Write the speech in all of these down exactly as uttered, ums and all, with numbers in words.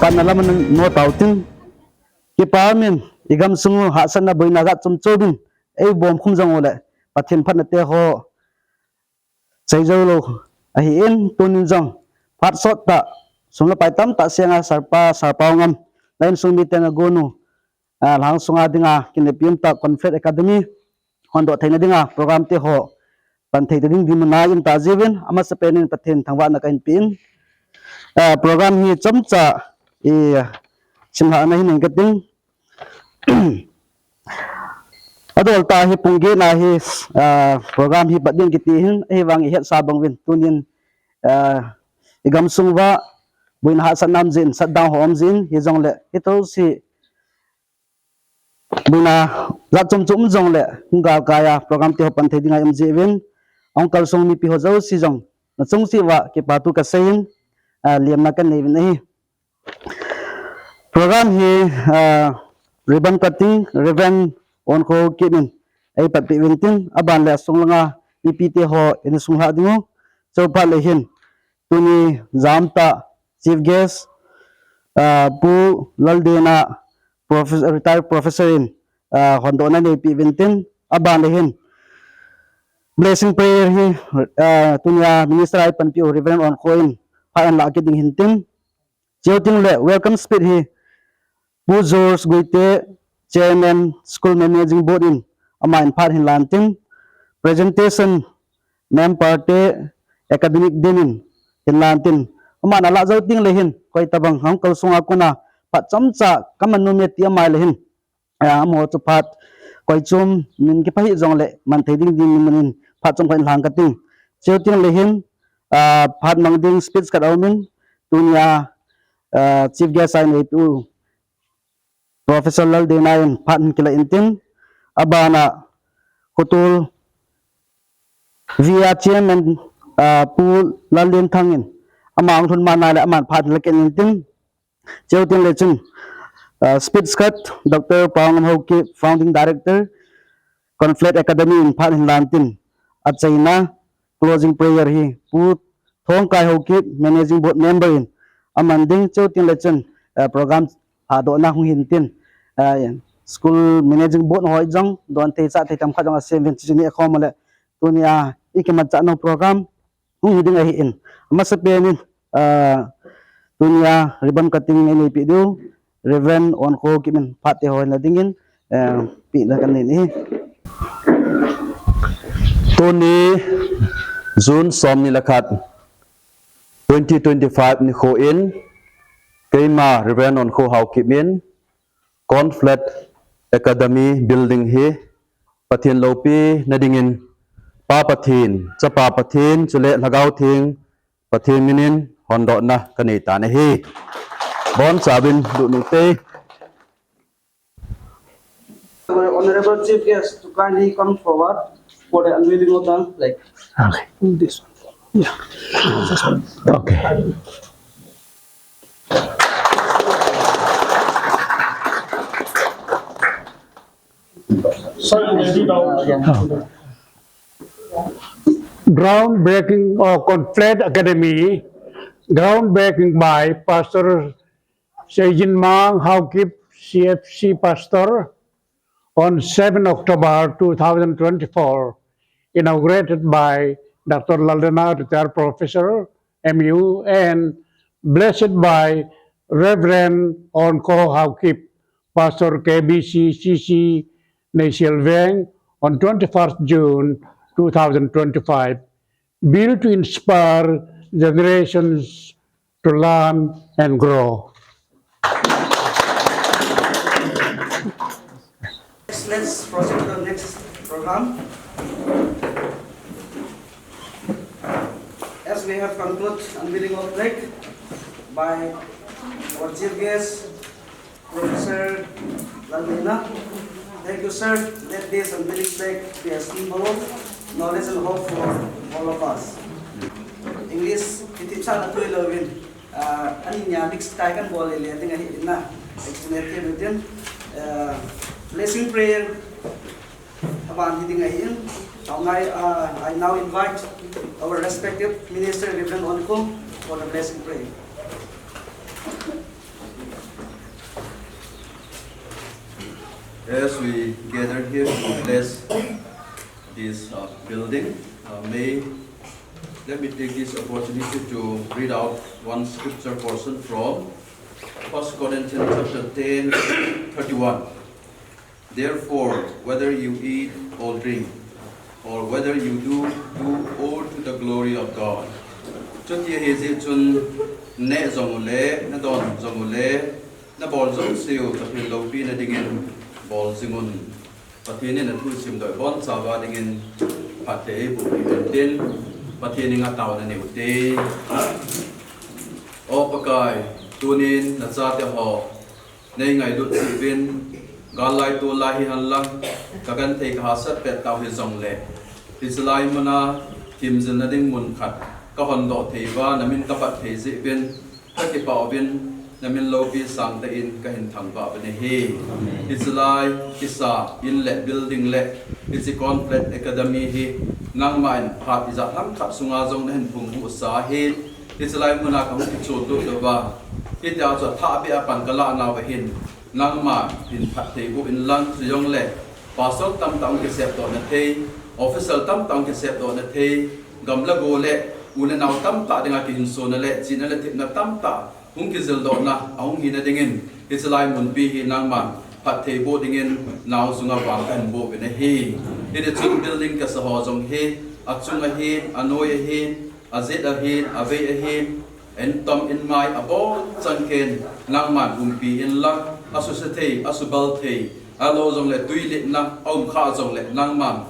Patna lam a na no tau tin, kipa min, i gamsung u hahsatna boina jat chom chom in ei bom khum jong u le, Pathen phatna te ho sei jou lou ahi in, tunin jong phat sot tah, sum le pai tamtah senga Sir Pa, Sir Paongam, la insung miten a gon u, a, lhang sunga dinga kinepi um tah Conflict Academy hondoh theina dinga program te ho pan thei ta ding dinmun a in ta jiuvin, amasapen in Pathen thangvahna kahin pe in, a, program hi chomcha i simlhahna hin nei kating. Adol tah hi pung get na hi, a, program hi pat ding kiti hin, ahivang i hetsa bang uvin, tunin, a, i gamsung uva boina hahsatna um jin, shutdown ho um jin, hijongle, hitoh si boina jat chom chom um jongle, hung galkai a program te ho pan thei dinga i um jiuvin, ahung kalsong mipi ho jouse jong, na chung cheh uva kipathu kasei in, a, lemna kanei uvin ahi. Program hi, ah, ribbon cutting, Reverend Onkho Haokip in ei patpeh uvin tin, aban le asung langa mipi te ho in sunglhah ding u. Chuphat le hin, tuni jam tah Chief Guest, ah, Pu Laldena, Profes-, Retired Professor in, ah, hondohna neipeh uvin tin, aban le hin, Blessing Prayer hi, ah, tunia Minister a eipanpi u Reverend Onkho in phat ahin lah kit ding hin tin, Chuteng le welcome speech hi Pu George Guite, Chairman, School Managing Board in aman phat ahin lan tin, presentation, member te, academic din in ahin lan tin, aman alah jou teng le hin, koi tabang hung kalsong a kona phat chomcha kaman nom e ti ama le hin, a, amaho chu phat koi chom min kipah hih jongle man thei ding ding min in phat chom khat in lhang kating. Chuteng le hin, a, phat mang ding speech khat aum in, tunia, a, Chief Guest a ineipi u Professor Laldena in phat ahin kilah in tin, abana Khotol V A Chairman, a, Pu Laldenthang in ama ahung lhun man a le aman phat ahin la kit in tin, Chuteng le chun, ah, speech khat, Doctor Paongam Haokip, Founding Director, Conflict Academy in phat ahin lan tin, achaina, closing prayer hi Pu Thongkai Haokip, Managing Board Member in aman ding. Chuteng le chun, ah, program hadohna hung hin tin, ah, School Managing Board ho jong don thei chah thei tam khat jong asem uvin, chuchu neh khom le tunia i kimanchah nau program hung hi ding ahi in. Amasapen in, ah, tunia ribbon cutting ineipi diu Reverend Onkho Haokip in phat te ho hin la ding in, ah, pehna kanei in ahi. Tuni June somni le khat, twenty twenty-five nikho in, keima Reverend Onkho Haokip in Conflict Academy building hi Pathen loupina dingin Pa Pathen, Chapa Pathen, chule Lhagao Theng Pathen minin hondohna kanei tan ahi. Bonchauvin lut ute. Our honorable chief guest to kindly come forward for the unveiling of the flag. Okay. This one. Yeah. Okay. Groundbreaking of Conflict Academy. Groundbreaking by Pastor Seijinmang Haokip, C F C Pastor, on seven October two thousand twenty-four, inaugurated by Doctor Laldena, retired professor, M U, and blessed by Reverend Onkho Haokip, Pastor K B C C C Neihsial Veng, on twenty-first June two thousand twenty-five, built to inspire generations to learn and grow. Next, let's proceed to the next program. As we have concluded unveiling of flag by our chief guest, Professor Laldena. Thank you, sir. Let this unveiling flag be a symbol of knowledge and hope for all of us. English, kiti cha na tui lo win. Ah, ani nia mix kai kan bol le le ding ahi in na. Explain ke din. Ah, blessing prayer. Aban hi ding ahi in. Now I, ah, I now invite our respected Minister Reverend Onkho for the blessing prayer. As we gather here to bless this uh, building, uh, may let me take this opportunity to read out one scripture portion from First Corinthians chapter ten, thirty-one. Therefore, whether you eat or drink, or whether you do, do all to the glory of God. Chuti ahi jeh chun, neh jong ule, nadon jong ule, nabol jouseu, Pathen loupina dingin bol jingun. Pathen in athu simdoh bonchauva dingin phatthei eiboh uvin tin, Pathen henga taona nei ute. O Pakai, tunin nachate ho nei ngailut jeh uvin, gal lai tol lai hihen lang, kagenthei kahasat pet tau hijongle, hiche lai muna themjilna ding mun khat kahondoh thei uva, namin kapat thei jeh uvin, kakipah uvin, namin loupi sangtah in kahin thangvah uvin ahi. Hiche lai kisa in le building le hiche Cornflake Academy hi nangman phat ijat ham khat sunga jong nahin phungvuh sa ahi. Hiche lai muna kahung kichonlut uva, hitia chu athahbeh a pan kalah nauva hin, nangman phatthei boh inlang, chujongle pastor tamtah hung kisepdoh na thei, official tamtah hung kisepdoh na thei, gam le go le u le nao tamtah dinga kihinsona le chihna le thepna tamtah hung kijildohna ahung hina dingin, hiche lai munpi hi nangman phatthei boh dingin nao sunga vang kahin boh uvin ahi. Hitichun building kasa ho jong hi, achung ahin, anoi ahin, ajet ahin, avei ahin, intom inmai abonchan ken nangman umpi inlang, asuse thei, asubal thei, ahilou jongle twi letna aum kha jongle nangman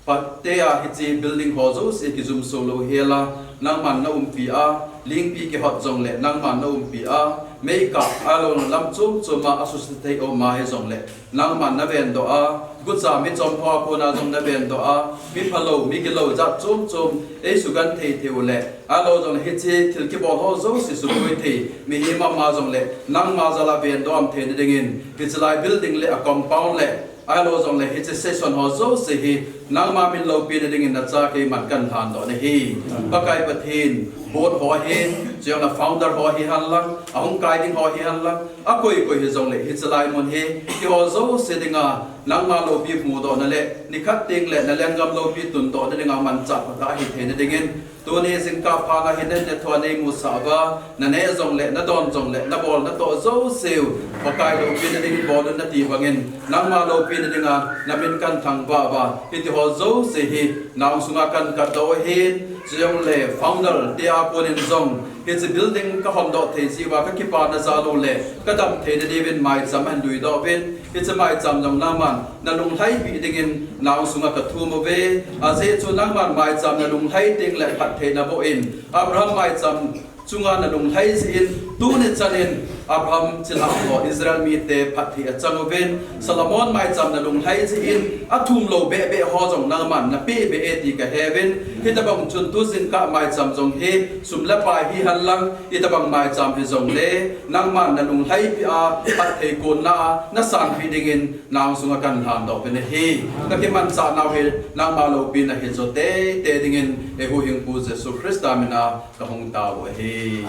phatea hiche building ho jouse kijumso louhela nangman naumpi a, lingpi kihot jongle nangman naumpi a, meikap ahilou lam chom choma asuse thei aum a hijongle nangman navendoh a, gucha michom hoa kona jong navendoh a, miphalou, migilou jat chom chom eisugenthei thei u le, ahilou jongle hiche thil kibol ho jouse suboi thei mihem mama jongle nangma jal a vendoh aum theina dingin, hiche lai building le a compound le, ahilou jongle hiche session ho jouse hi nangma min loupina dingin nacha keiman kahin lhandoh nahi. Pakai Pathen, board ho ahin, chujongle founder ho hihen lang, ahung kai ding ho hihen lang, akoi koi hijongle hiche lai mun hi keiho jouse dinga nangma loupi mudohna le nikhat tengle nalenggam loupi tundohna dinga manchah phatah ahi theina dingin, tuni jingkah phat a hin nathoa neimusah uva, naneh jongle, nadon jongle, nabol natoh jouseu Pakai loupina dingin bol un nati bangin, nangma loupina dinga namin kahin thangvah uva, hitiho jouse hi nao sunga kahin katdoh ahin, chujongle founder tea konin jong hiche building kahondoh thei jeh uva kakipana jal u le kadam theina diuvin maicham ahin luidoh uvin, hiche maicham jong nangman nalunglhaipeh dingin nao sunga kathum uve. Ajeh chu nangman maicham nalunglhai tengle phatthei naboh in, Abraham maicham chunga nalunglhai jeh in tuni chanin Abraham chilhah ho Israel mite phatthei achang uvin, Solomon maicham nalunglhai jeh in athumlou behbeh ho jong nangman napehbeh e ti kaheuvin, hitobang chun tu jingkah maicham jong hi sum le pai hihen lang, itobang maicham hijongle nangman nalunglhaipeh a phatthei konna a nasanpeh dingin nao sunga kahin lhandoh uvin ahi. Kakimanchahnau hi nangma loupina hijo teitei dingin eihuhhingpu Jesu Christa mina kahung tao u ahi.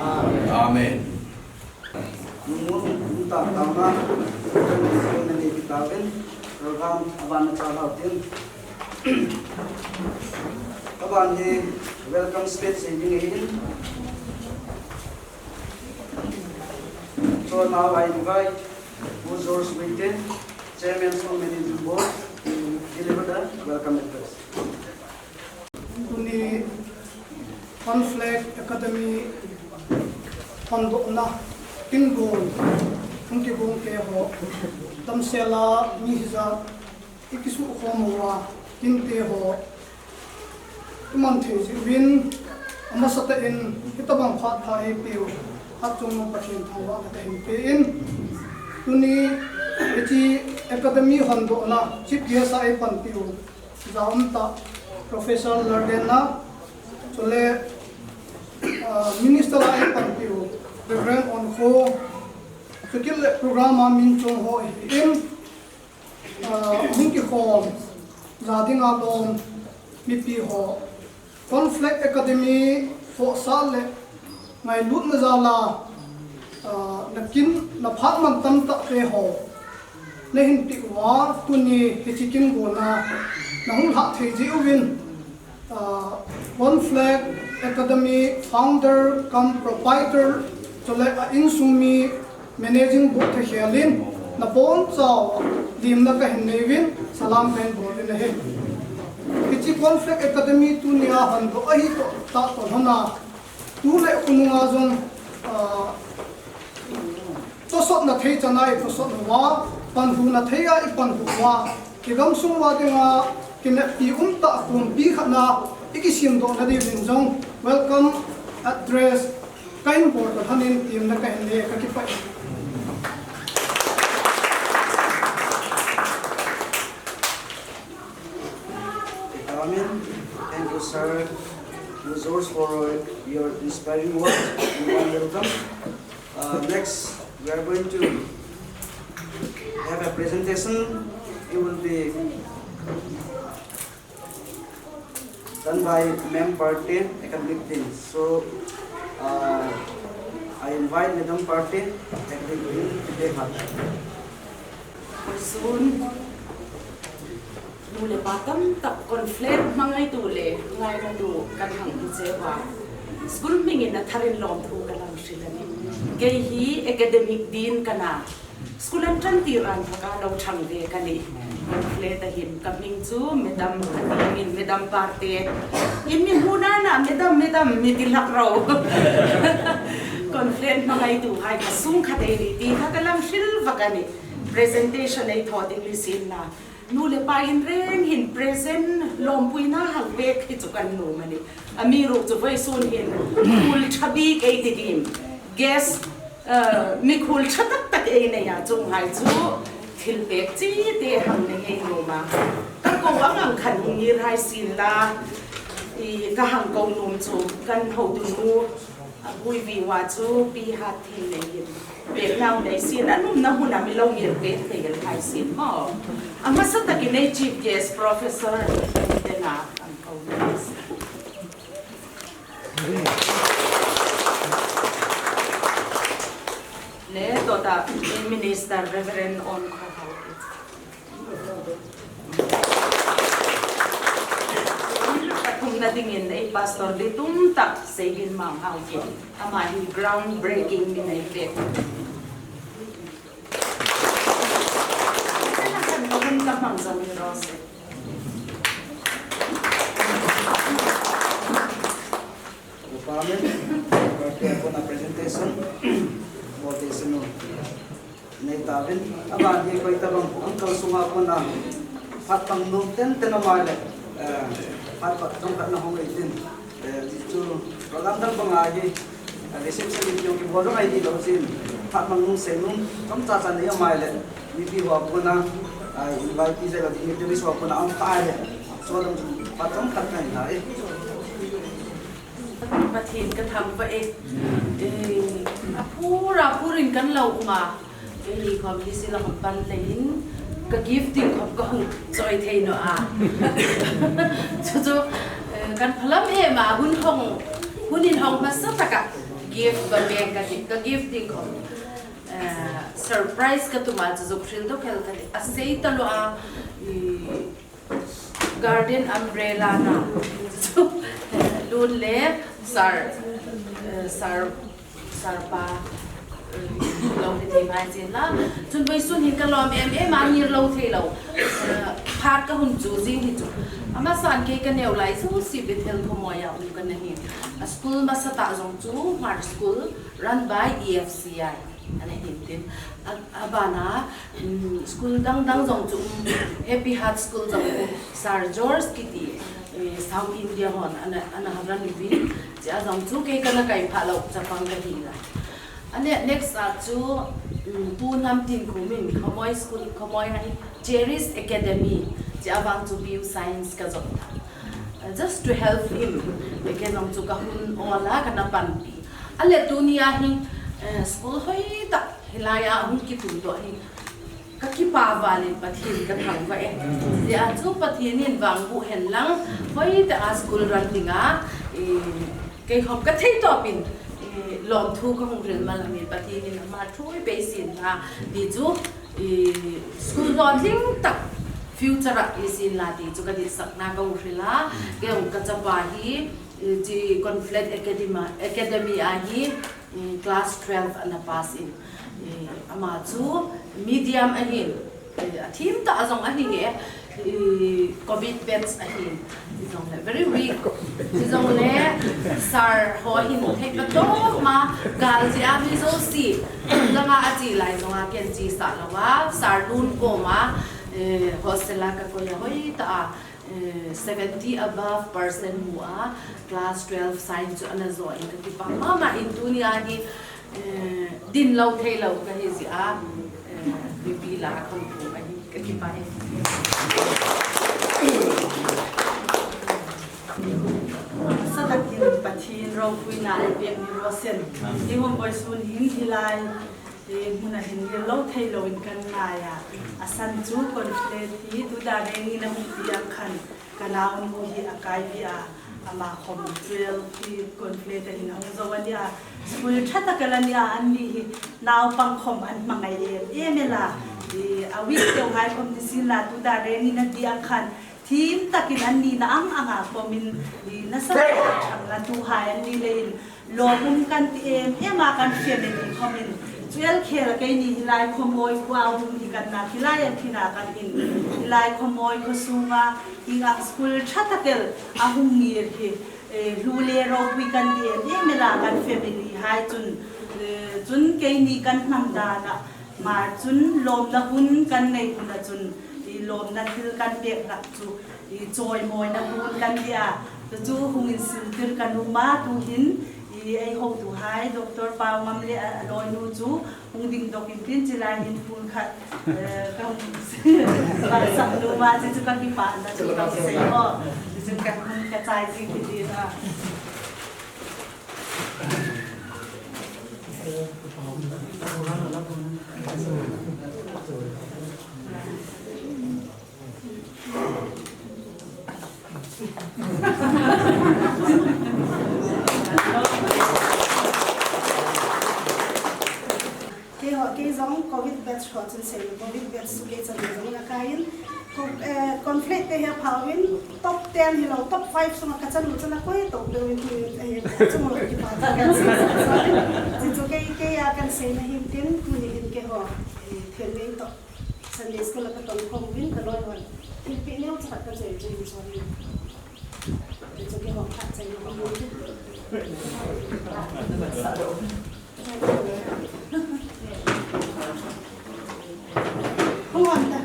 Amen. Nungmun nungtah taona nanei kit tauvin, program aban nachal lhau tin. Aban hi welcome speech sei ding ahin. So now I invite Pu George Wingtin, Chairman of Managing Board, to deliver the welcome address. Tuni Cornflake Academy hondohna kin gon, hung kigong te ho, damsel a mi hijat ikisukhom uva, kinte ho iman thei jeh uvin, amasatah in hitobang phat pha eipeu, hatchungnung Pathen thangvahna kahin pe in, tuni hiche academy hondohna chief guest a eipanpiu, jaumtah Professor Laldenna, chule, ah, minister a eipanpiu Reverend Onkho, chukit le program a min chong ho ahin, ah, hung kikhom, ja dinga lom mipi ho, Cornflake Academy khohsah le ngailutna jal a, ah, nakin, naphat man tamtah te ho, Nahin peh uva, tuni hiche kin gona nahung lhah thei jeh uvin, ah, Cornflake Academy founder cum proprietor, chule a insung mi managing board thakhel in, nabonchauva limna kahin nei uvin, salam kahin bol uvin ahi. Hiche Cornflake Academy tunia hondoh ahi toh, tah toh lhona, tu le khonunga jong, ah, tosotna thei chana i tosot uva, panlhuhna thei a i panlhuh uva, i gamsung uva dinga kineppi umtah kumpi khat na i kisemdoh na diuvin jong welcome address kahin bol toh lhonin temna kahin nei, kakipah e. Amen. Thank you, sir. You, George, for your inspiring words and warm welcome. Uh, next, we are going to have a presentation. It will be done by Ma'am Parte, Academic Dean. So, uh, I invite Madam Parte, Academic Dean, to take her. Soon. Nu le pa tamtah Cornflake hmangaitu le ngailatu kahin hung hi cheh uva, school hming in atharin lawmthu kahin hril ahi. Kei hi academic dean kana, school an tran tir an thaka lo thang ve kani. Cornflake ahin, kahming chu Madam, kati min Madam Parte. In mi hmu nana Madam, Madam mi ti lhak ro. Cornflake hmangaituhai kasung khat eini ti kha kahin hril vak ahi. Presentation ei tho ding ni sin la. Nu le pa in reng hin present lawmpuina hal vek hi chu kahin nom ahi. Amiruokchu vawisun hin khul tha bik ei ti ding. Guest, uh, mikhul tha taktak ei nei a, chuonghai chu thilpek chite hang nei ei nom a. Ka ko angang khan hung ngir hai sin la, i ka hang ko nom chu kan hotunu, a Buivi uva chu Pi Hatthien nei hin. Pek nau nei sin, a umna huna mi lo ngir pek thei el hai sin mo. A hmasa takin ei chief guest professor te na ang ko nei sin. Le tota ei minister Reverend On Kho Hau. Pathumna dingin ei pastor ditum tak Seigin Mang Hau kiti. Ama hi groundbreaking mi nei pek. Kan ka mang jong ni rose. Upa min, kona presentation, presentation u. Nei tauvin, aban hi koi tabang, uncle sunga kona, phat pang nom tenten a mai le, eh, phat phat jong khat na hung ei tin, eh, ti chu, program dang banga hi, eh, reception in jong kibol jong ahi ti lo sin, phat pang nom sei nom, chomcha cha nei a mai le, mipi ho kona, eh, invite ti jai lo ti, mipi ho kona, um, tai le, so dang chu, phat jong khat nei tai. Pathen ka thangvah e. Eh, aphur, aphur in kan lo um a. Keini khom hi sila khom pan lei in ka gift ding khom ka hung choi thei naw a. Chu chu, eh, kan phalam em a, hun hong, hun in hong hmasa taka gift ka meng ka ti, ka gift ding khom, eh, surprise ka tum a, chu chu hril dawk el ka ti. A sei ta lo a, i, Garden umbrella na. Lun le sar, eh, sar, sar pa, eh, lo ni ti mai chin la. Chun vawisun hin ka lawm em em a ngir lo thei lo. Eh, phat ka hun chu zing hi chu. Amasan kei ka neu lai chu si Bethel Khawmawi a um ka na hi. A school masa ta zong chu Hmar School run by E F C I. Ana hin tin, a, a bana, um, school dang dang zong chu, um, Happy Heart School zong, Sir George kiti, eh, South India hon, ana, ana haran uvin, chia zong chu kei kana kai pha lo, chapang ka hi la. Ane next a chu, um, Pu Nam Tin Khum in, Khawmawi School, Khawmawi na hi, Cherish Academy, chia vang chu B U Science ka zong ta. Uh, just to help him, kei zong chu ka hun awl a, kana panpi. Ale tunia hi, eh, school hoi tak hilai a hung kitum doh hi ka kipa valin Pathen ka thangvah e. Tia chu Pathen in vangbuh hen lang, hoi tak a school run dinga, eh, kei khom ka thei tawpin, eh, lawmthu ka hung hril malam in Pathen in ama thu i beisin a, ti chu I school lhon hing tak future a i sin la ti chu ka ditsakna ka u hril a. Kei jong ka chapa hi, i, chi Conflate Academy, Academy a hi, i, class twelve ana pass in. I, ama chu medium ahin, i, a thim ta a jong ahi nge, i, covid batch ahin. Hijongle, very weak. Hijongle, sir ho hin thei pa to ma, gal ji a mi jo si. Langa a chi lai jonga ken chi sa lawa, sir nun koma, eh, hostel a ka koi a hoi ta a, eh, seventy above percent mu a, class twelve science chu ana jo in ka kipa mama in tuni a hi, eh, din lo thei lo ka hi ji a, eh, mipi la a khon pu ka hi ka kipa e. Sa takin Pathen ropuina ei pek ni ro sen. Hi hon boi sun hin hilai, eh, mun a hin gel lo thei lo in kan ngai a. A san chu Conflate hi tu da reng in a hung pi a khan. Ka naonu hi a kai pi a, ama khom twelve hi Conflate a hin a hung jo a nia. School tha tak a la nia, an ni hi naupang khom an hmangai em em e la. I, a weak teu hai khom ti sin la tu da reng in a ti a khan. Thim takin an ni na ang ang a khom in, i, nasa thang la tu hai an ni le in. Lom um kan ti em em a kan family khom in. Chu el khel a keini hilai khomoi khua um hi kan na hilai a thina kan in. Hilai khomoi kho sunga i ang school tha takel a hung ngir hi. Eh, lu le ropui kan ti em em a kan family hai chun. Eh, chun keini kan hnam dan a. Mar chun lomna hun kan nei hun a chun. I lomna thil kan pek hlak chu. I chawimawina hun kan ti a, tu chu hung in sil tir kan um a, tu hin i ei hotu hai, Doctor Paungam le a, a loinu chu hung ding dok in tin chilai hin hun khat, eh, ka hung sak nu ma, chu chu ka kipa na chu ka sei ho, chu chu ka hun ka chai jing ki ti na. Keiho, kei jong covid batch ho chun sei, covid batch chu kei chan jong na kai in, ko, eh, Conflate te hi a phau in, top ten hi lo, top five sunga ka chanu chana koi to pe in tu in, eh, chung lo ki pa ta kan sei, sei, sei. Chi chu kei, kei a kan sei na hin tin, tu ni hin keiho, eh, thil nei to. Sunday school a ka tong khom uvin ka loi hon. Thilpeh neo chakhat ka choi choi in choi in. Ti chu kihom khat chai in ka mu. Hung on ta.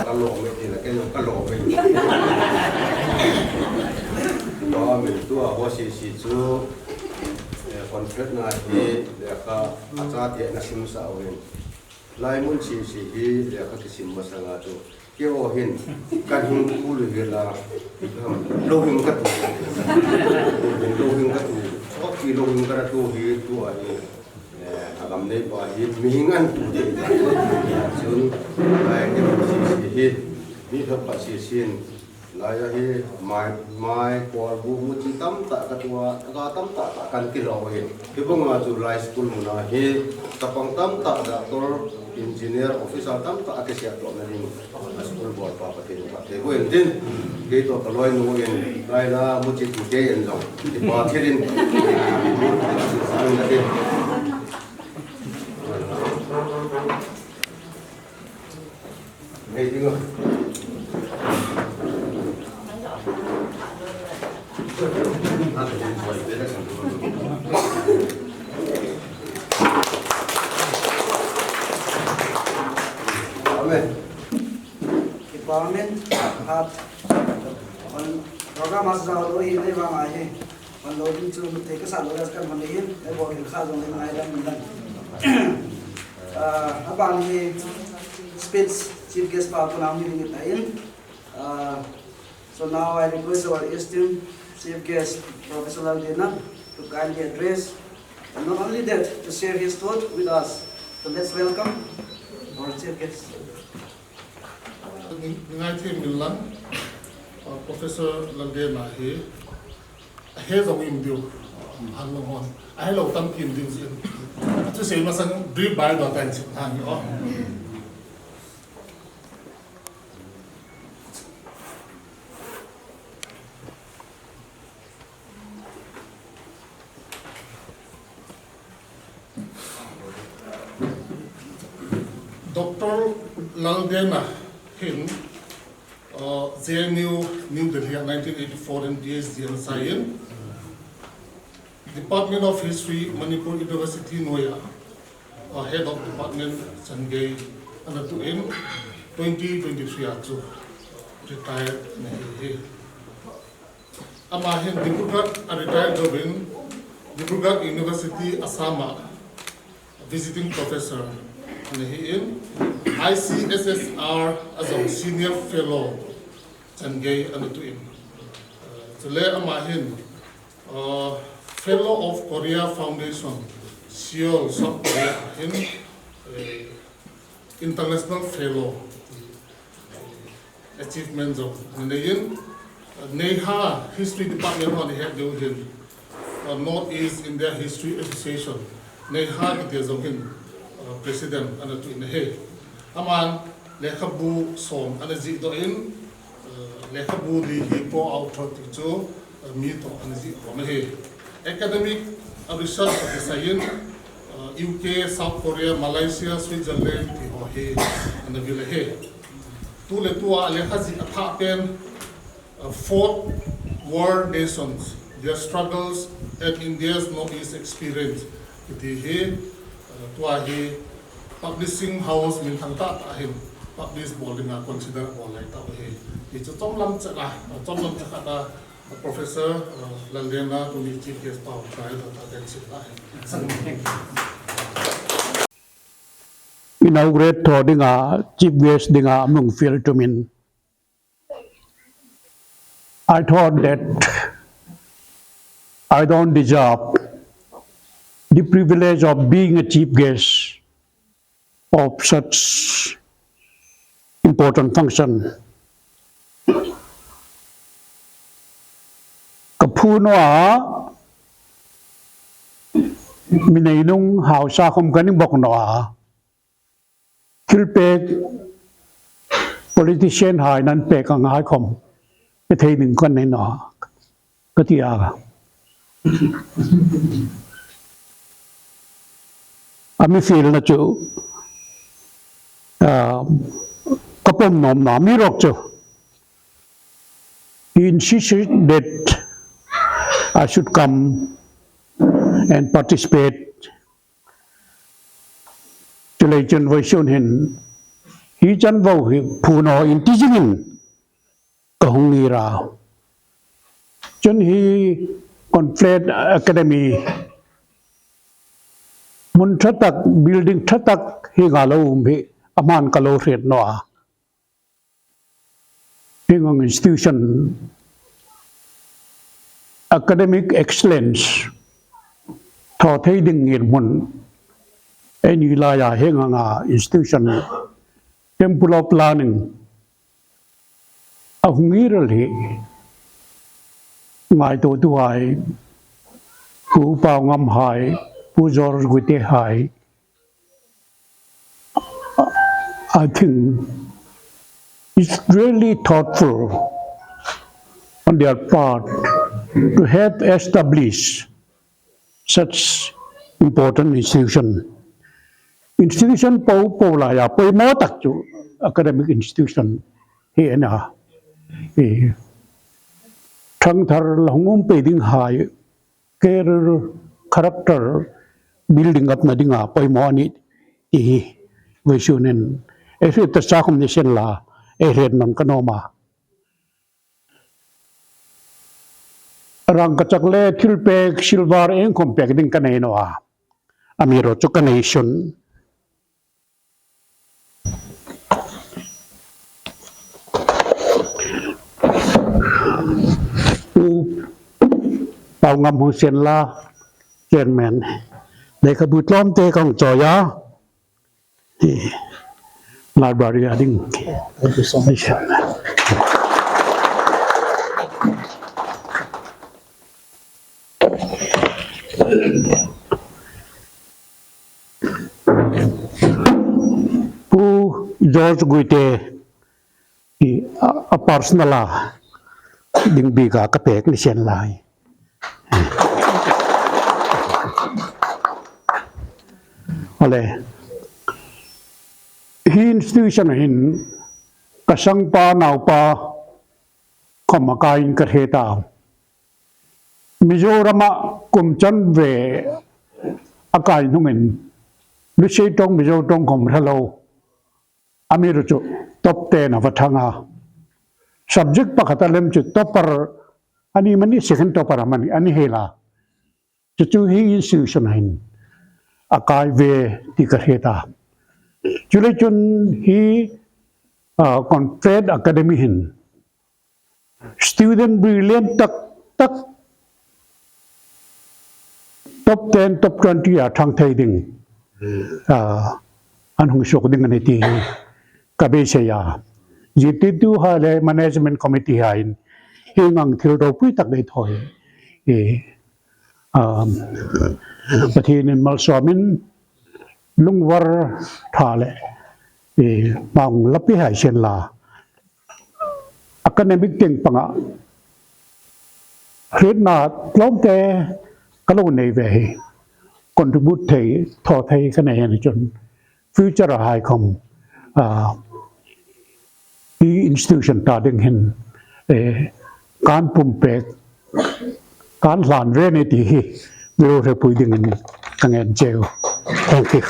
Ka lom e ti la, kei jong ka lom e. Tua min tua ho sisi chu, eh, Conflate na hi lekha a chate na simsah uvin. Lai mun sisi hi lekha kisim masanga chu. Keiho hin, kan hung kul hi la, louhing ka tu. Louhing ka tu. Choti louhing ka tu hi, tua hi. Eh, a gam nei pa hi, mihing an tu te. Chun, lai keiho sisi hi, mi thap pa sisin. Lai a hi, mai, mai, kol bu, muchi tamtah ka tua, ka tamtah tah kan kilo hi. Hibanga chu lai school muna hi, chapang tamtah, doctor, engineer, officer tamtah a kisiat doh na ding. A school bol pa Pathen in phatthei boh in tin, kei toh ka loinu in, lai la muchi tute in jong, kipa thei in, nei ding a. Amen. Department hat on program as jao lo hi le vang ahi. On lo ding chu thei ka sa lo ras kan hon le hin, ei bol hin kha jong le ngai dan dan. Ah, aban hi speech chief guest pa tu nam ni ding ta in. Ah, so now I request our esteemed chief guest, Professor Laldenam, to kindly address Not only that, to share his thought with us. So let's welcome our chief guest. Ngai thei min lang, uh, Professor Lalgenna hi, ahe jong um diu, uh, ahin long hon, ahe lou tampi um diu jin. Achu sei masang brief biodata in sim thang hi, oh. Doctor Lalgenna hin, uh, J N U New Delhi a nineteen eighty-four in P H D ana sai in, Department of History, Manipur University noiya, uh, Head of Department changei ana tun, twenty twenty-three a chu retire ana hi hi. Ama hin Dibrugarh a retire jouvin, Dibrugarh University Assam a visiting professor ana hi in, I C S S R a jong senior fellow changei ana tun. Uh, chule ama hin, uh, Fellow of Korea Foundation, Seoul, South Korea hin, uh, International Fellow achievement jong ana nei in, uh, NEIHA History Department hon ihet diu hin, uh, North East India History Association, NEIHA kiti jong hin, uh, President ana tun ahi. Aman lekhabu som ana jih doh in, uh, lekhabu li hi Poh Aung Hlaing ti chu, uh, mi toh ana jih khom ahi. Academic, uh, research kisai in, uh, U K, South Korea, Malaysia, Switzerland ti ho hi ana vil ahi. Tuletua lekha jih athah pen, uh, Fourth World Nations, Their Struggles and India's Northeast Experience kiti hi, uh, tua hi publishing house minthang tahtah hin publish bol dinga consider bol lai tauve. Hichu chomlam cheh a, chomlam cheh khat a, Professor, uh, Lalgenna tuni chief guest pau try ta ta den sila. Inaugurate tho dinga, chief guest dinga amung fiel tumin, I thought that I don't deserve the privilege of being a chief guest of such important function. Kaphu noa, mineinung haosa khom kaning bok noa, thilpeh politician hai nan peh kangai khom, peh thei ding kanei noa, kati a. Ami fiel na chu, ah, kapom nom na mi rok chu. He insisted that I should come and participate. Chulei chun voisun hin, hichan vou hi phuno in tijingin kahung ngir a. Chun hi Cornflake Academy mun thatak, building thatak hi ngalou um hi aman kalou hriet noa. Hingang institution, academic excellence, tho thei ding ngirmun, eini laiya hingang a institution, Temple of Learning, ahung ngir a hi, ngaito tuhai, Pu Paongam hai, Pu George Guite hai, I think it's really thoughtful on their part to have established such important institution. Institution po po laiya poimo tak chu academic institution hi ana. Eh, thangthar la hung um peh ding hai, career, character building up na dinga poimo ahi ti hi voisun in, eh, hriet tasa khom ni sen la, eh, hriet nom kanom a. Rang kachak le thilpeh silver engkhom peh ding kanei noa. Amiro chu kanei sun. Pu Paongam Hungsenla, Chairman. Lekhabu tlom te kong choya. Library a ding. Thank you so much. Pu George Guite, a personal a ding bika kapek ni sen lai. Ale, hi institution hin kasangpa naopa koma kain kahe ta. Mizoram a kum chanve akai nungin, Lusei tong Mizo tong kom hello. Amiru chu top ten a vathanga. Subject pakhat a lem chu topper ani mani, second topper amani, ani hela. Chuchu hi institution hin akai ve ti kahe ta. Chule chun hi, uh, Confed Academy hin student brilliant tak tak, top ten, top twenty a thang thei ding, ah, an hung sok ding ani ti hi ka beisei a. Jiti tu ha le management committee ha in hi ngang thil ropui tak dei thoi. E, um, Pathen in malsom in lungvar tha le, e, mang lapi hai sen la. Academic teng panga hrietna tlomte ka lo nei ve hi, contribute thei, tho thei ka nei hen chun future a hai khom, ah, hi institution ta ding hin, eh, kan pumpek, kan hlan ve ne ti hi, mi lo hrepui dingin ka ngen cheu. Thank you.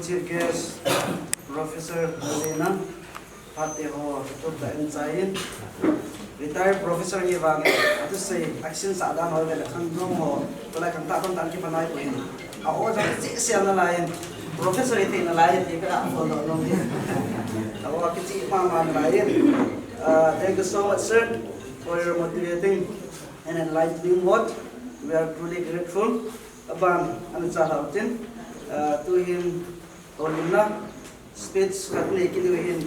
Chief guest, Professor Lena, phat te ho, tuta in chai in. Retired professor hi vang, atu sei, action sa dan ho, le khang dong ho, tulai khang ta kon tan ki panai ko in. A o jong chi sia nalai in, professor hi thei nalai in, ti ka phone lo lo ni. A o ki chi ma ma nalai in. Uh, thank you so much, sir, for your motivating and enlightening word. We are truly grateful. Aban, ana cha hlau tin, uh, tu hin, Olimna, speech khat nei kit u hin,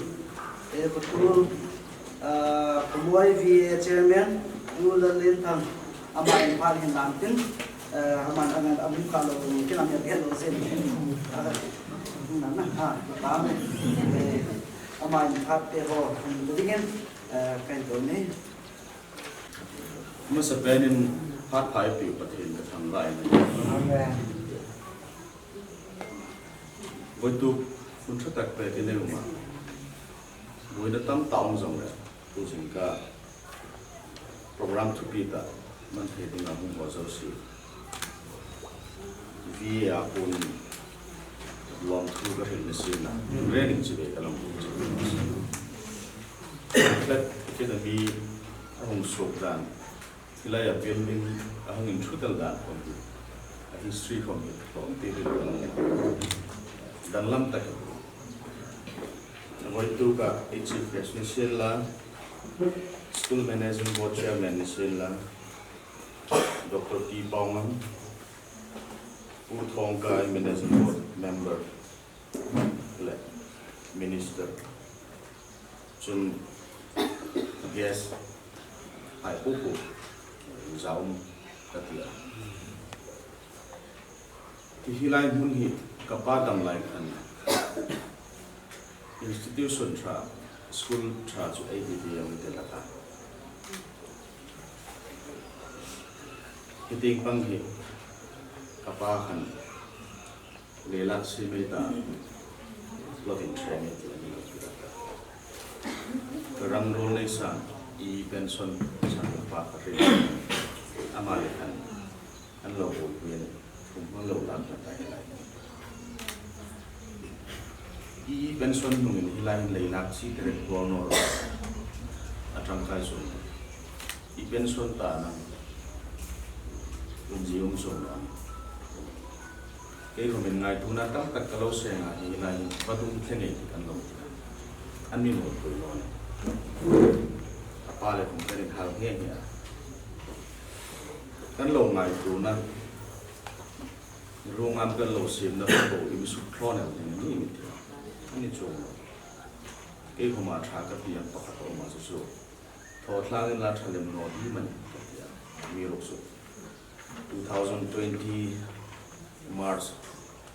eh, Pu Tul, ah, Pumoi V A chairman, Pu Lallenthang, ama in phat hin lam tin, eh, aman, aman, amu kha lo, kin am ya lo sen. Ah, na, na, ah, ta me. Eh, ama in phat te ho, hin dingin, eh, kain to nei. Masa pen in phat pha eipeu Pathen ka thangvah in. Amen. Voituk hun tha tak pet inei uma. Boina tamtah um jongle, tu jingkah program thupi tah man thei dinga hung ho jouse V A a kon in lom thu ka hril na sina, training chibai ka lom thu. Flat kit a mi ahung sok dan, hilai a building ahung in thutel dan khom hi, a history khom hi, khom ti hi ka lom. Danglam tak. Voituk a Chief Guest ni sila, School Management Board Chairman ni sila, Doctor T Paongam, Pu Thongkai, Managing Board Member le Minister. Chun guest hai pupu jaum katia. Hi hilai mun hi kapa dam lai khan. Institution tha, school tha chu A B D M te la ta. Hiting pang hi kapa khan leilak si mai ta, plot in training ti ani lo ki ta. Ka ram rol nei san, i pension san kapa ka rin. Ama le khan. An lo bol pui a ni, kum hmang lo lak na ta hilai. I pension nung in hilai in leilak chi tere bol no ro. A tangkai sun. I pension ta nang. Um ji um sun na. Kei ko min ngaituna tam tak ka lo se nga hilai in vadung thleng ei ti kan lo. An mi mo pui lo ni. A pa le kum kan in hal nge nge a. Kan lo ngaituna, Rungam kan lo siam na kan lo i mi suk thlon el ding ni mi ti. Ani chu. Kei khoma tha ka piang pakhat a um a chu chu. Tho thlang in la tha lem no di man ka ti a. Mi ruk chu. Two thousand twenty March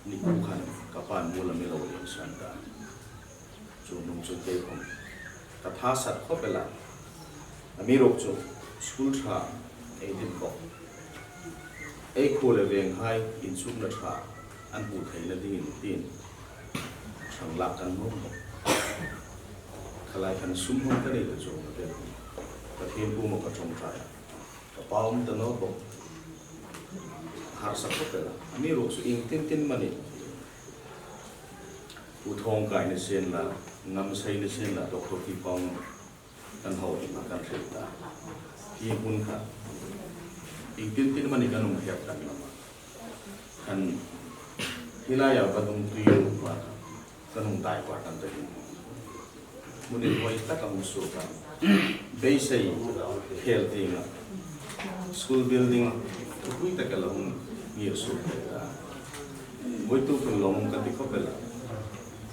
ni ku khan ka pan mu la mi lo lem san ta. Chu nung chu kei khom ka tha sat khop el a. Ami ruk chu school tha ei din ko. Ei khu le veng hai in suk na tha an pu thei na ding in tin. Thang lak kan nom ko. Khalai khan sum hom ka nei le chu na te. Ka thien pu mo ka thong tha. Ka pau um ta no ko. Har sa khop el a. Ami ruk chu ing tin tin mani. U thong kai ni sen la, ngam sei ni sen la, Doctor T. Pau Ngam kan ho ni ma kan thil ta. Hi hun kha. Ing tin tin mani kan um hiap kan ma. Kan hilai a va dung tui ma. Kan um tai pa kan ta hin. Mun in hoi ta kan um su kan. Beisei khel ti nga. School building, tupui ta ka la um ngir su ka. Voi tu kun long ka ti khop el a.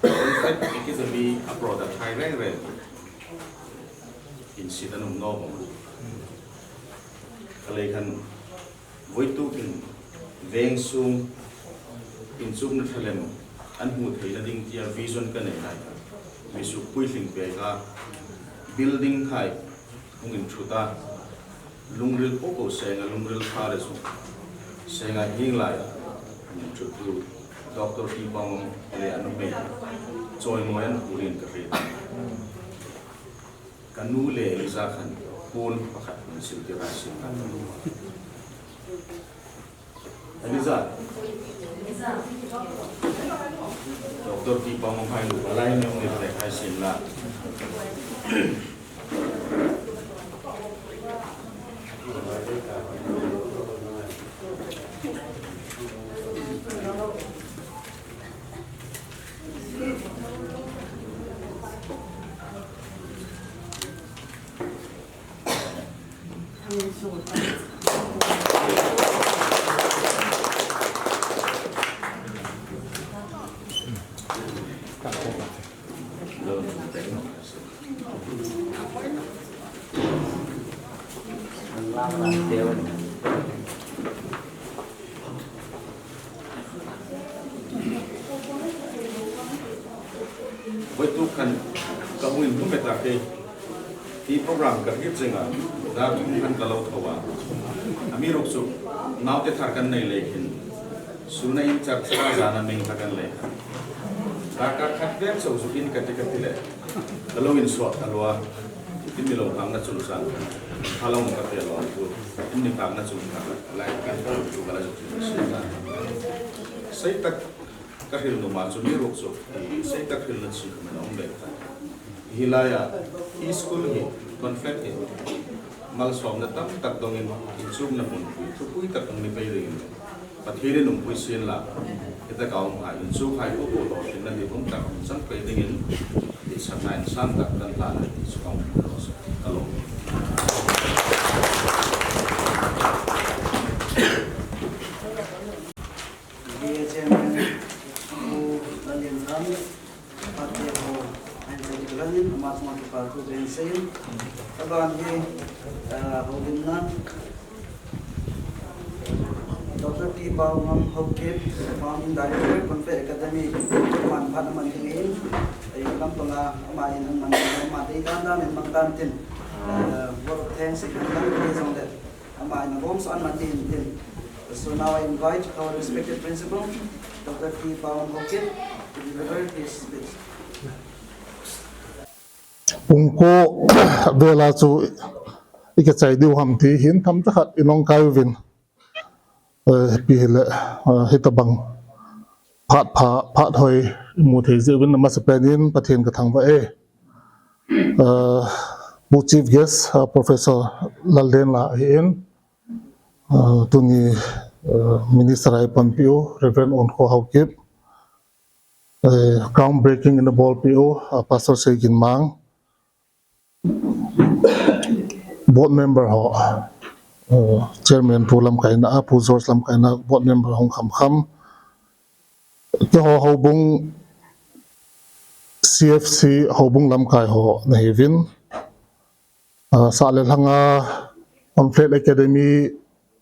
In fact, Academy a product hai reng reng. In si ta num no bang. Ka lei khan voi tu kun veng sung in suk na thalem an mu thei na ding tia vision ka nei lai. Mi su pui hling pe ka building hai hung in thu ta. Lungril po po senga lungril kha le su. Senga hing lai. Chu tu Doctor T. Pau Ngam le anu mei. Choi mo an ulin ka ri. Ka nu le Eliza khan pon pakhat min sil ti rai sin ka nu. Eliza. Doctor T. Pau Ngam hai lu ka lai ne ong le hai sin la. Voi tu khan ka hung in hung meta ke. Ti program ka hit zinga, da tu khan ka lo tho a. Ami ruk su, nau te thar kan nei le khin. Suna in char char zana meng ta kan le. Ka ka khat vek so su in ka ti ka ti le. Ka lo in suak ka lua. Tin mi lo hang na chul sang. Ka lo ka te lo tu. Tin mi hang na chul sang. Lai ka tu ka la chul sang. Sei tak ka hril numa chu mi ruk chu, i, sei tak hril na chi ka min a um bek ta. Hi lai a, hi school hi, conflict hi, malsawmna tam tak dongin, inchukna hmun, thupui tak dong ni pei dingin, Pathian in um pui sin la, hita ka um hai, inchuk hai ko ko lo sin na ni um tak um chang pei dingin, i, san hai san tak kan la na ti chu ka um lo sa, ka lo. Chairman, Pu Lallianram, Party ho, and Secretary, Amat Mati Party, Ben Sein, Taban hi, uh, Holding Nan, Doctor T. Pau Ngam Haokip, Founding Director, Confe Academy, Man Phat Aman Dingin, Lam Panga, Ama In Aman, Ama Dei Dan Dan, Mang Tan Tin, uh, Vote of Thanks, Aman Dei Zong Let. Ama in a bom so an man tin tin. So now I invite our respected principal, Doctor T. Pawan Haokip, to deliver his speech. Pungko vela chu i ka chai diu ham ti hin tham ta khat i nong kai uvin. Eh, pi hile, eh, hita bang. Phat pha, phat hoi mu thei ji uvin masa penin Pathian ka thangvah e. Uh, Pu Chief Guest, uh, Professor Laldenla ahin, uh, tuni, uh, Minister a ipanpiu, Reverend Onkho Haokip, uh, groundbreaking in a bolpiu, uh, Pastor Seiginmang, Board Member ho, uh, Chairman Pu Lamkaina, Pu George Lamkaina, Board Member Hongkhamkham, Keiho houbung, C F C houbung lamkai ho nahiuvin, ah, sah le lhanga Conflate Academy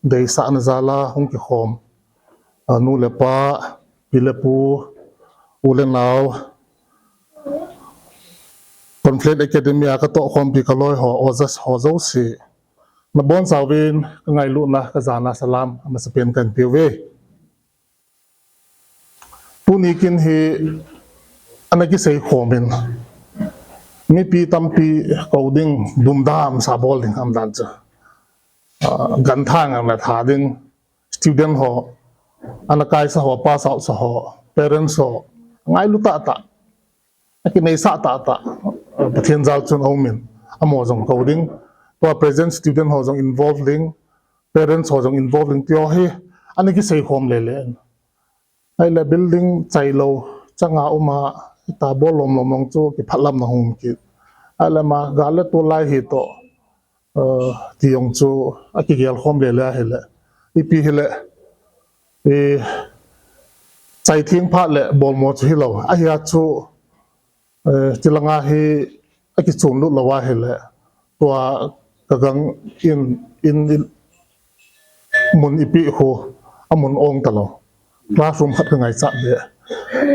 deisahna jal a hung kikhom, ah, nu le pa, pi le pu, u le nao, Conflate Academy a katohkhompi kaloi ho, oja ho jouse, nabonchauvin kangailutna kajana salam amasapen kahin peuve. Tuni kin hi ana kisei khomin, mipi tampi kou ding, dumdam sa bol ding ham dan chu, ah, ganthang ana tha ding, student ho, ana kaisa ho, pass out sa ho, parents ho, ngailu tahtah, akineisah tahtah, ah, Pathen jal chun aumin, amaho jong kou ding, tua present student ho jong involve ding, parents ho jong involve ding, tiho hi ana kisei khom lele in. Ahile building chailou changa uma, ita bol lomlom jong chu kiphatlamna hung um kit. Ahile ama gal le tol lai hi toh, eh, ti jong chu akigel khom lele ahile, ipi hile, eh, chai theng phat le bolmo chu hilou ahia chu, eh, tilanga hi akichonlut lou ahile, tua kagang in, in, in mun ipi khu amun ong talou. Classroom khat kangaichat be.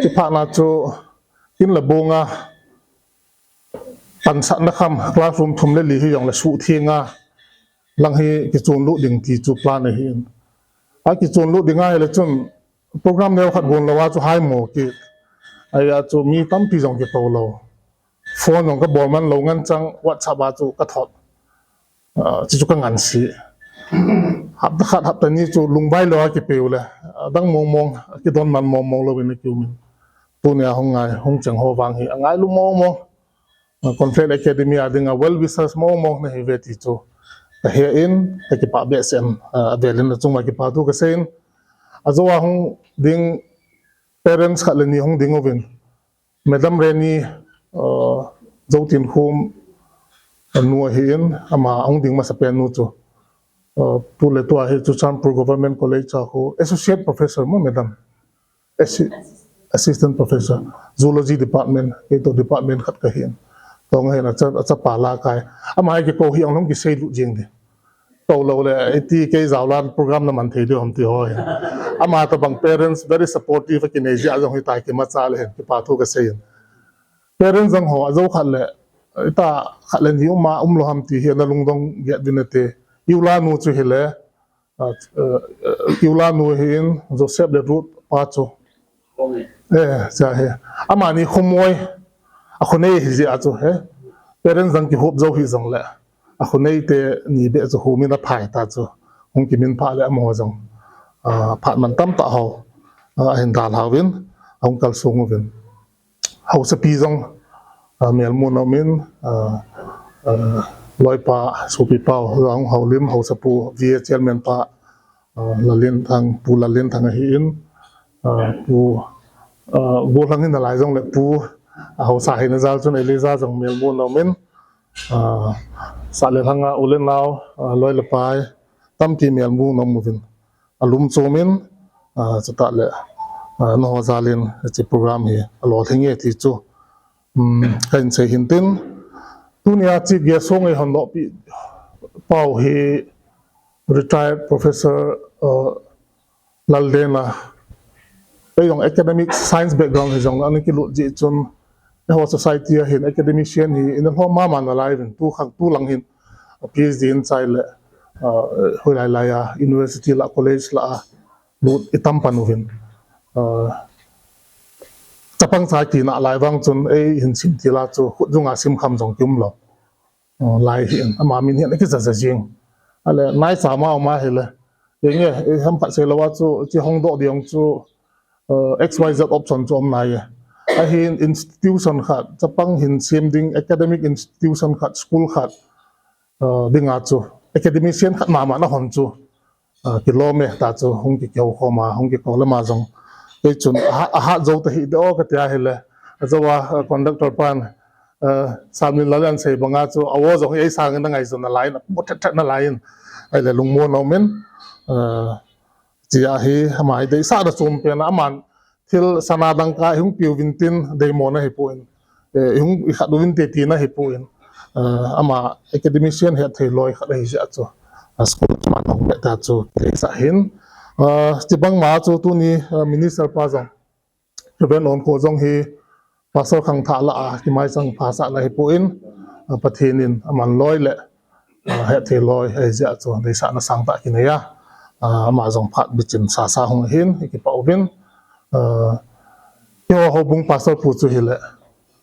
Chuphatna chu in le bonga pansatna kham classroom thum le li hijongle suhtheng a lang hi kichonlut ding ti chu plan ahin. Akichonlut ding ahile chun program neokhat gon louva chu haimo kit. Ahia chu mi tampi jong kikou lou. Phone jong kabol man lou ngen chang WhatsApp a chu kathot. Ah, chuchu kangansi. Hapta khat hapta ni chu lungbai louva kipeu le, adang mongmong, akidon man mongmong louvin akiumin. Tunia hung ngai, hung cheng ho vang hi angailu mongmong, ah, Conflate Academy a dinga well wishers mongmong nahiuve ti chu kahe in, kakipah behseh in, ah, avelin achunguva kipa thu kasei in. Ajou a hung ding parents khat le ni hung ding uvin. Madam Reni, uh, Zotinkhum, uh, nu ahin, ama ahung ding masapen nu chu, uh, tuletua hi Churachandpur Government College a khu Associate Professor mo, Madam? Assi-, Assistant Professor, Zoology Department, keitoh department khat kahin. Tong ahin, acha, achapa lakai. Ama hi kikou hi anglhung kiseilut jing ding. Kou lou le, iti kei jaolan program naman thei diu ham ti ho hi. Ama tabang parents very supportive akinei jeh a jong hitia kimacha le hin kipa thu kasei in. Parents jong ho ajou khat le, ita khat le ni uma umlou ham ti hi ana lungdong get uvin nate. Iula nu chu hile, ah, eh, Iula nu hin Joseph le Ruth pa chu. Eh, cha he. Amani khomoi. Akhonei hijeh a chu he. Parents jong kihop jou hijongle, akhonei teni beh chu humin aphai ta chu. Hung kiminphah le amaho jong, ah, phat man tamtah ho, ah, ahin dalhauvin, ahung kalsong uvin. Haosapi jong, ah, melmu naumin, ah, ah, loipa, sopi pau, jong houlim, haosapu, V A chairman pa, ah, Lalin Thang, Pu Lalin Thang ahin, ah, Pu, ah, Golhang hin nalai jongle Pu, ah, haosa hina jal chun Eliza jong melmu naumin, ah, sah le lhanga u le nao, ah, loi le pai, tampi melmu naum uvin. Alum chomin, ah, chutah le, ah, nangho jalin hiche program hi alolhing e ti chu, um, kahin sei hin tin. Tunia chief guest hung eihon dohpi pau hi retired Professor, uh, Laldena. Eijong academic science background hijongle ana kilut jeh chun, eiho society a hin academician hi ina lhom mama nalai uvin, tu khang tu lang hin, uh, P H D in chai le, uh, hoilai lai a university lah college lah a lut itam pan uvin. Uh, chapang cha kina lai vang chun eihin sim tila chu khut junga simkham jong kiumlou. Uh, lai hin, ama min hin akijaja jing. Ale, naicha ma uma hile. Henge, eh, ham khat seilouva chu, chi hongdoh ding chu, uh, X Y Z option chu um nai e. Ahin institution khat, chapang hin sem ding academic institution khat, school khat, uh, dinga chu, academician khat mama nahon chu, ah, kilom e, ta chu hung kikihou khom a, hung kikou lama jong. Kei chun, aha, ahat jou tahih de o kati ahile. Ajou a, ah, conductor pan, ah, Salmin Lal in asei banga chu, awo jong hi eisangin angaijona lai in, apu thet thet nalai in. Ahile lungmon aumin, ah, chia hi, ama hi deisahna chom pen a, aman thil sana dangka ihung piu vintin deimona hipon, eh, ihung ikhat uvinte tina hipon, eh, ama academician hetthei loi khat ahi jeh chu, a school chu aman hung beh ta chu kileisah hin. Eh, chibang ma chu tuni, eh, minister pa jong, Reverend Onkho jong hi Pastor khangthah lah a kimaichang phasahna hipon, ah, Pathen in aman loi le, ah, hetthei loi ahi jeh chu deisahna sangtah kinei a, ah, ama jong phat bichin sasa hung hin ikipah uvin, ah, keiho houbung pastor pu chu hile,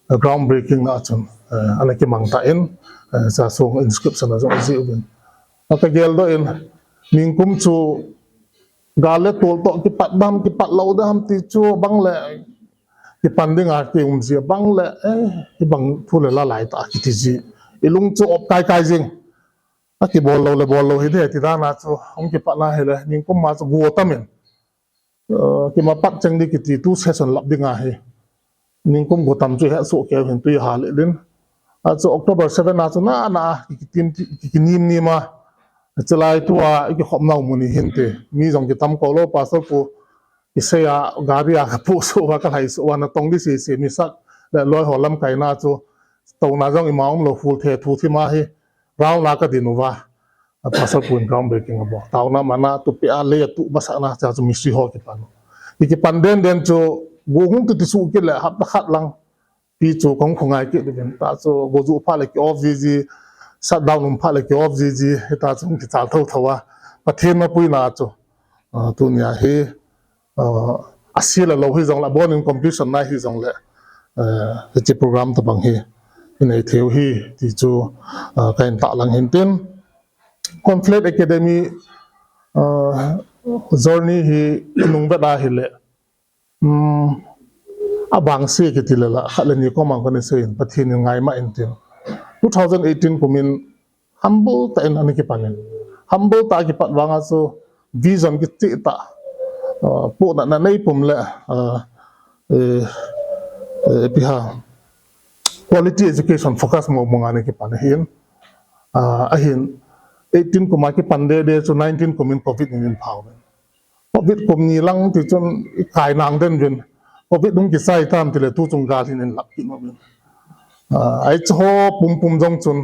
ah, ground breaking na chun, ah, ana kimang tan, ah, chasong inscription a jong ajih uvin. Akagel doh in, ningkum chu gal le tol toh kipat dem, kipat lou dem ti chu bang le, kipan dinga kium ji bang le, eh, hibang thu le la lai ta kiti ji. Ilung chu op kai kai jing. Akibol lou le bol lou hide ti dan a chu, hung kipatna hile, ningkum ma chu go tam in. Eh, kima pat cheng di kiti tu session lap dinga hi. Ningkum go tam chu hesoh keu hin tui hal in. A chu October seven a chu na na a, ki, kitim, ki, kinim nim a. Chulai tua ikikhopnau mun hi hinte. Mi jong kitam kou lou, pastor pu kisei a, gari a kapusuh uva, kalhaisuh uva, natong di sese, misak le loi ho lamkaina chu, touna jong ima umlou, hul the thu thim a hi, round a kadin uva. A pastor pu in ground breaking abol. Taona mana tupi a lei atu masana cha chu mistri ho kipan. Ikipan den den chu go hung tu ti su kit le hapta khat lang. Pi chu kong khongai kit uvin ta chu go ju pha le ki off ji ji, shutdown um pha le ki off ji ji, hita chu kichal tho tho a. Pathen mapuina chu, ah, tunia hi, ah, asia le lou hi jong le, abon in completion nai hi jong le, eh, hiche program tabang hi inei thei u hi ti chu, ah, kahin tahlang hin tin. Conflict Academy, ah, journey hi inung vet a hile, um, abang se kiti le la, khat le ni koma kana sei in, Pathen in ngaima in tin. Two thousand eighteen kum in humble tah in ana kipan in. Humble tah a kipat vang a chu vision kicheh tah, ah, pohna na nei pum le, ah, eh, eh, ipi ham, quality education focus mong mong a ana kipan ahin. Ah, ahin eighteen kum a kipan deh deh chu nineteen kum in covid in ahin phau. Covid kum ni lang ti chun ikai nang den uvin. Covid hung kichai tam ti le tu chung gal hin in lap kit uvin. Ah, hiche ho pum pum jong chun,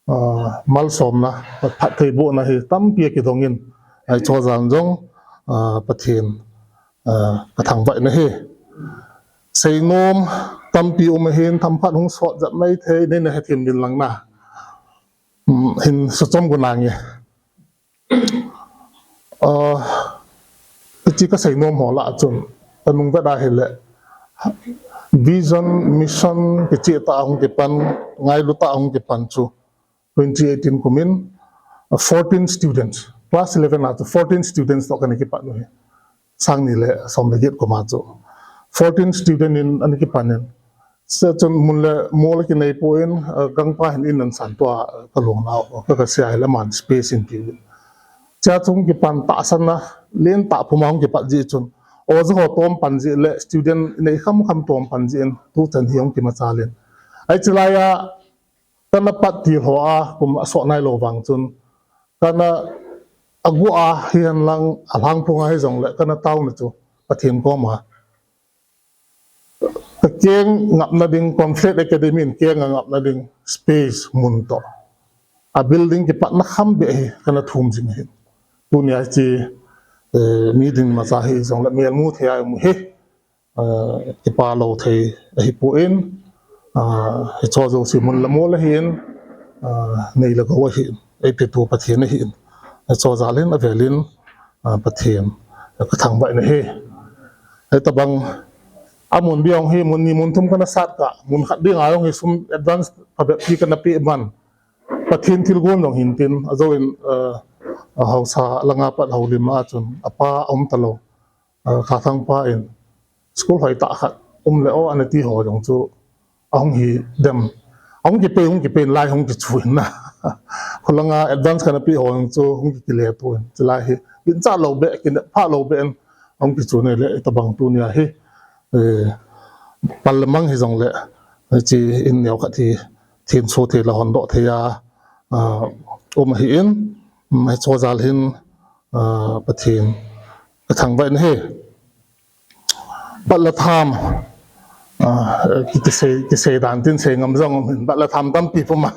ah, malsomna, phattheibohna hi tampi akidong in, hiche ho jal jong, ah, Pathen, ah, kathangvah in ahi. Seinom tampi um ahin, thamphat hung sot jep mai thei, nei na hethem uvin lang na. Hmm, hin suchom gu nange. Ah, hiche kaseinom ho lah a chun, kanung vet a hile, vision, mission, kicheh tah a hung kipan, ngailu tah a hung kipan chu, twenty eighteen kum in, ah, fourteen students, class eleven a chu fourteen students toh kana kipan u hi. Sang ni le som le get kum a chu. Fourteen student in ana kipan in. Hiche chun mun le mol kinei pon, ah, gangpa hin in an san tua, ah, kalung nau, ka, kasei a hile aman space in pi. Hiche a chu hung kipan tahsan a, len tah pum a hung kipat jeh chun. Oja ho tom pan jeh le student nei kham kham tom pan jeh in tuchan hi hung kimachal in. Hiche lai a, kana pat til ho a, kum a sot nai lou vang chun. Kana agu a hihen lang, alhangphung a hi jong le, kana taona chu Pathen koma. Kakeng ngapna ding, Conflict Academy in keng angapna ding space mun toh, a building kipatna kham beh hi kana thum jing ahi. Tunia hiche, eh, mi ding macha hi jong le melmu thei a um hi, eh, kipa lou thei ahipon, ah, hiche ho jouse mun le mol ahin, ah, nei le gou ahin, eipetu Pathen ahin. Hiche ho jal in avel in, ah, Pathen kathangvah in ahi. Hitabang amun beh jong hi mun ni mun thum kana sat kah, mun khat ding a jong hi sum advance phabep hi kana peh man. Pathen thilgon jong hin tin, ajou in, eh, ahaosa langa pat houlim a chun, apa aum talou, eh, Khathang pa in, school hoi tah khat um le o ana ti ho jong chu, ahung hi dem. Ahung kipei, hung kipei in lai hung kichu in na. Khulanga advance kana pe ho jong chu, hung kikile pu in. Chulai hi, ginchat lou beh, kinep phah lou beh in, ahung kichu in ahile, tabang tunia hi, eh, pal le mang hi jong le, hiche in neo khat hi, thenso thei la hondoh thei a, ah, um ahin, um, hiche ho jal hin, ah, Pathen kathangvah in ahi. Bat le tham, ah, kisei, kisei dan tin sei ngam jong um hin, bat le tham tampi puma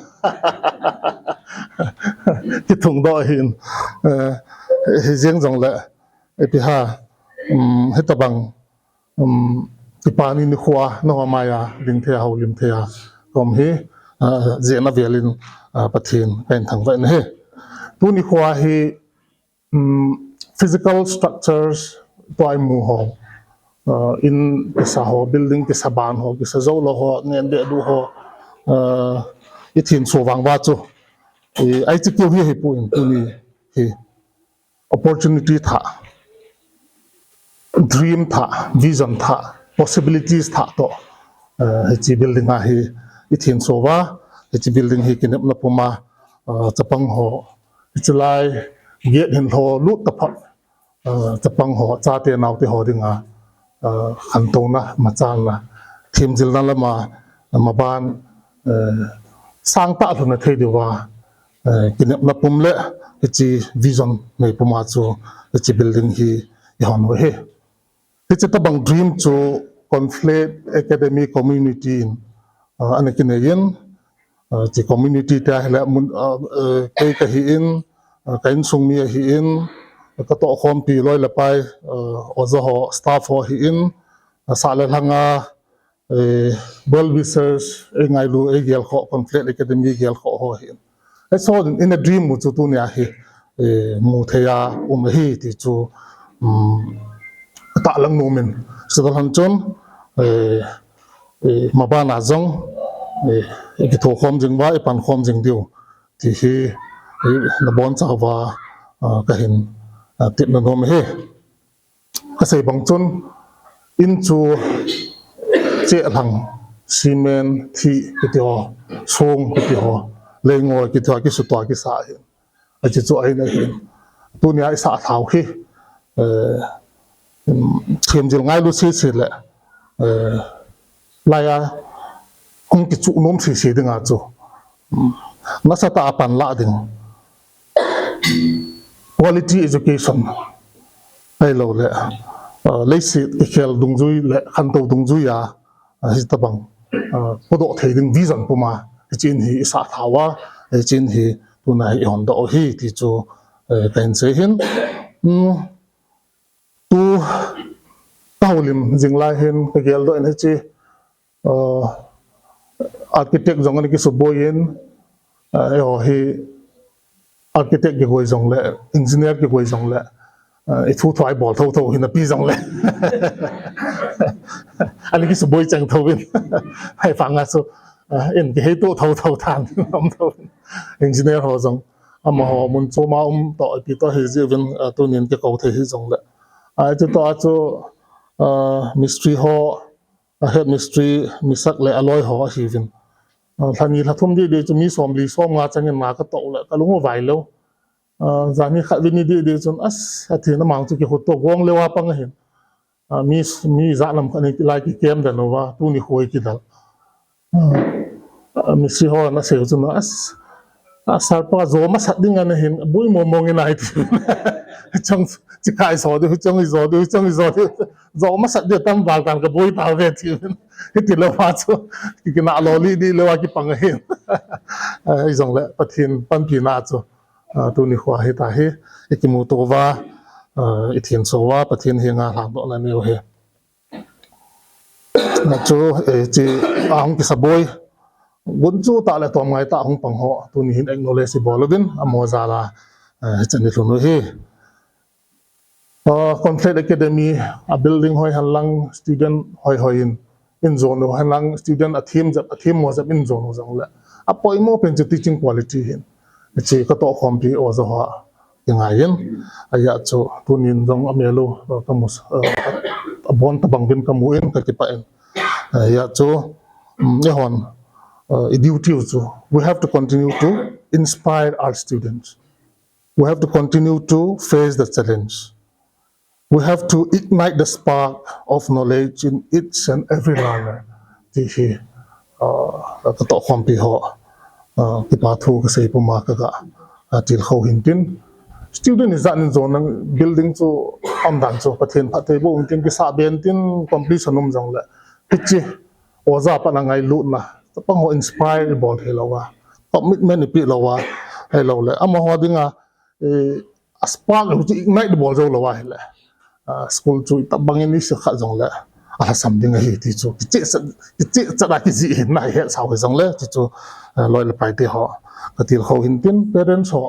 kithung doh hin, eh, hi jeng jong le, ipi ha, um, hitabang, um, kipani nikho a, nangho maiya ding thei a, houlim thei a ka um hi, ah, jeh a velin, ah, Pathen kahin thangvah in ahi. Tuni nikho a hi, um, physical structures tua imu ho, uh, in kisa ho, building kisa ban ho, kisa jou lou ho, ngen deh duh ho, uh, ithin so vang uva chu, i, ahi chi keu hi ahipoi, tuni hi opportunity thah, dream thah, vision thah, possibilities thah toh, uh, hiche building a hi ithin so uva, hiche building hi kinepna puma, uh, chapang ho, hiche lai gate hin lho lut taphat, uh, chapang ho, chate naote ho dinga, uh, khantouna, machalna, themjilna lama, maban, uh, sangtah lhunna thei diuva, eh, kinepna pum le hiche vision nei puma chu hiche building hi ihon u ahi. Hiche tabang dream chu Conflate Academy Community in, ah, ana kinei in, ah, hiche community te ahile mun, ah, eh, kei kahi in, ah, ka insung mi ahi in, ka tohkhompi loi le pai, ah, oja ho, staff ho ahi in, ah, sah le lhanga, eh, well wishers, eingailu, eigelkhoh, Conflate Academy gelkhoh ho ahi in. Ahi sot in, in a dream mu chu tunia hi, eh, mu thei a um ahi ti chu, um, tahlang nom in. Chutobang chun, eh, eh, mabana jong, eh, ikithokhom jing uva, ipankhom jing diu ti hi, eh, nabonchauva, ah, kahin, ah, tepna nom ahi. Kasei bang chun, in chu cheh lhang, cement, thih kiti ho, song kiti ho, leingoi kiti ho, kisutua kisa ahin. Hiche chu ahin ahin. Tunia isah lhau hi, eh, um, themjil ngailu sese le, eh, laiya hung kichuh nom sese dinga chu, um, nasatah a panlah ding, quality education, ahilouleh, uh, leiset kikhel dungjui le khantou dungjuia, uh, hitabang, uh, podoh thei ding vision puma hichen hi isah lhau a, hichen hi tuna hi ihon doh u ahi ti chu, eh, kahin sei ahin. Um, tu kahoulim jing lai hin kageldoh in hiche, uh, architect jong ana kisuboi in, uh, eiho hi architect kikoi jongle, engineer kikoi jongle, uh, ithu thua ibol thotho hinapi jongle, ana kisuboi cheng thouvin, ahivanga chu, uh, in kiheito thotho than um thouvin, engineer ho jong, amaho mun choma um toh ipi toh hijiuvin, uh, tunin kikou thei hijongle, uh, chutoh a chu, uh, mistri ho, a head mistri, misak le aloi ho ahiuvin. Uh, lhani lhathum didi chu mi somli somnga changin na katoh le kalung uvai lou. Uh, jani khatvei ni didi chun, as, athi na mang chu kihutto gong leuva pang ahin. Uh, mi, mi jat lam khat ni lai kikem den uva, tuni khoi kidal. Uh, mistri ho nasei u chun, as, a sir pa jo masat ding ana hin, boi momong in ahi ti. Chong, chikai jo diu, chong ijo diu, chong ijo diu. Jo masat diu tam val tan kaboi tauve ti. Hiti louva chu, ki, kinah lolih di louva kipang ahin. Ahijongle Pathen panpina chu, uh, tuni khoa hitahi, ikimuto uva, uh, ithenso uva, Pathen henga lhangdohna neiu hi. Chu, eh, hiche ahung kisaboi, gunchu tah le tomngai tah hung pang ho, tuni hin acknowledge ibol uvin, amaho jal a, eh, hichan ilhun u ahi. Uh, Conflate Academy, a building hoi henlang, student hoi hoi in, in jon u henlang, student athem jep, athemmo jep in jon u jongle, apoimo pen chu teaching quality ahin. Hiche katohkhompi oja hoa kingai in, ahia chu tunin jong amel u, uh, kamu, uh, abon tabang uvin kamu in kakipah in. Ahia chu, um, eihon, uh, i duty u chu, we have to continue to inspire our students. We have to continue to face the challenge. We have to ignite the spark of knowledge in each and every learner. Ti hi, uh, katohkhompi ho, uh, kipa thu kasei puma kaga, uh, tilkhou hintin. student ijat in jong nang building chu aum dan chu Pathen phattheiboh in tin kisah ben tin completion um jongle, hiche oja pat a ngailutna, chapang ho inspire ibol thei lou a, commitment ipeh lou a, ahilou le amaho dinga, eh, a spark chu ignite ibol jou lou a ahile, ah, school chu itobang in isikha jongle alhasam ding ahi ti chu kicheh chat, kicheh chat a kijih hin nahet sau hijongle ti chu, eh, loi le pai te ho katilkhou hin tin, parents ho,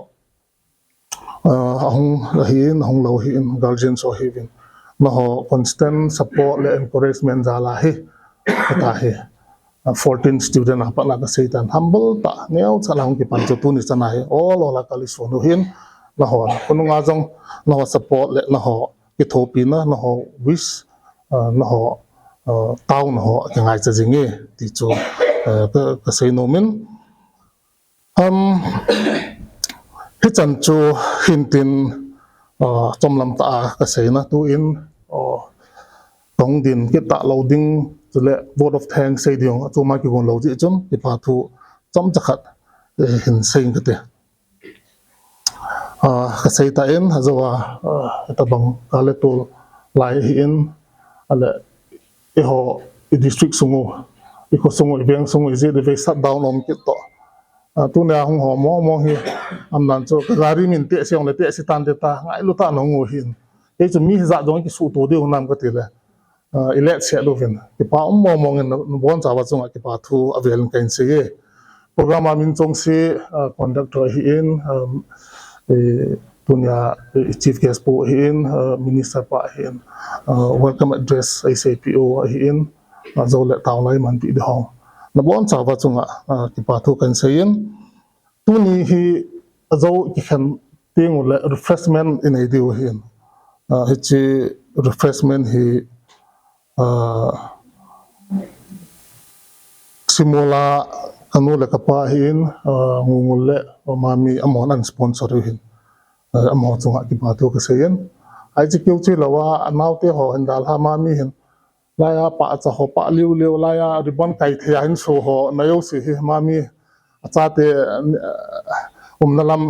ah, ahung ahin, ahung lou ahin, guardians ho ahin, nangho constant support le encouragement jal a hi, kata hi, ah, fourteen student a pat a kasei tan, humble tah, neocha a hung kipan chu tuni chan a hi, ol ol a kal ison u ahin, nangho, khonung a jong, nangho support le nangho kithopina, nangho wish, ah, nangho, ah, taona ho kingaicha jing e, ti chu, eh, ka, kasei nom in, Um, hichan chu hintin, uh, chomlam tah a kaseina tuin, uh, kahung din kit talou ding, chule vote of thanks sei ding, achuma kigon lou jeh chun, kipa thu chomcha khat, eh, hin sei inge kati. Ah, kasei tan, ajou a, ah, itobang kal le tol lai ahin, ahile, eiho, i district sung u, i kho sung u, i veng sung u, ijat ijat shutdown um kit toh. Ah, tunia hung ho mong mong hi, aman chu, ka gari min teh se jongle teh se tante ta, ngailu tah in hung u ahin. Kei chu mi hijat jong kisuhto diu hinam kati le. Ah, ilet seh louvin, kipa um mong mong in nabonchauva chunga kipa thu avel in kahin sei e. Program a min chonse, ah, conductor ahin, um, eh, tunia, eh, chief guest pu ahin, ah, minister pa ahin, ah, welcome address eisei peh u ahin, ah, jou le taona imanpi ding ho, nabonchauva chunga, ah, kipa thu kahin sei in, tuni hi ajou kikhen teng ule refreshment inei diu ahin. Ah, hiche refreshment hi, ah, Simol a kanu le kapa ahin, ah, Ngungul le Mami amahon ana sponsor u ahin. Ah, amaho chunga kipa thu kasei in. Hiche keu chu lou a, anaote ho hin dalha Mami hin. Laiya pahcha ho pah liu liu, laiya ribbon kai thei a hin so ho, na jouse hi Mami, achate, eh, umna lam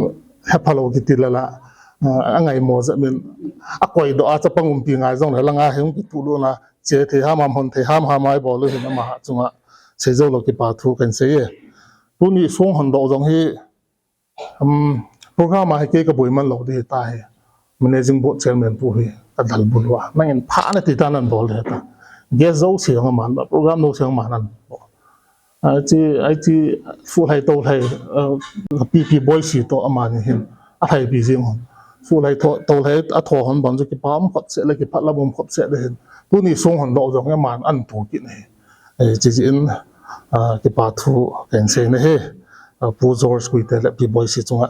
hepha lou kiti le la, eh, angaimo jep in, akoi doh a chapang umpi ngai jongle langa hi hung kituh lut na, che thei ham ham, hon thei ham ham a ibol u hin ama chunga sei jou lou kipa thu kahin sei e. Tuni song hon doh jong hi, Um, program a hi kei kaboi man lou ding ahitai. Managing Board Chairman pu hi kadalbul uva, nangin pha nati tan nabol ding ahitai. Guest jouse jong aman, program jouse jong aman anabol. Hiche, hiche, sulhai tolhai, uh, P P Boisi toh amani hin alhaipi jing hon. Sulhai tho, tolhai atho hon bang chu kipa um khop seh le, kipah lam um khop seh le hin. Tuni song hon doh jong aman anato kit ahi. Eh, hiche jeh in, ah, kipa thu kahin seina ahi, ah, Pu George Guite le Pi Boisi chunga.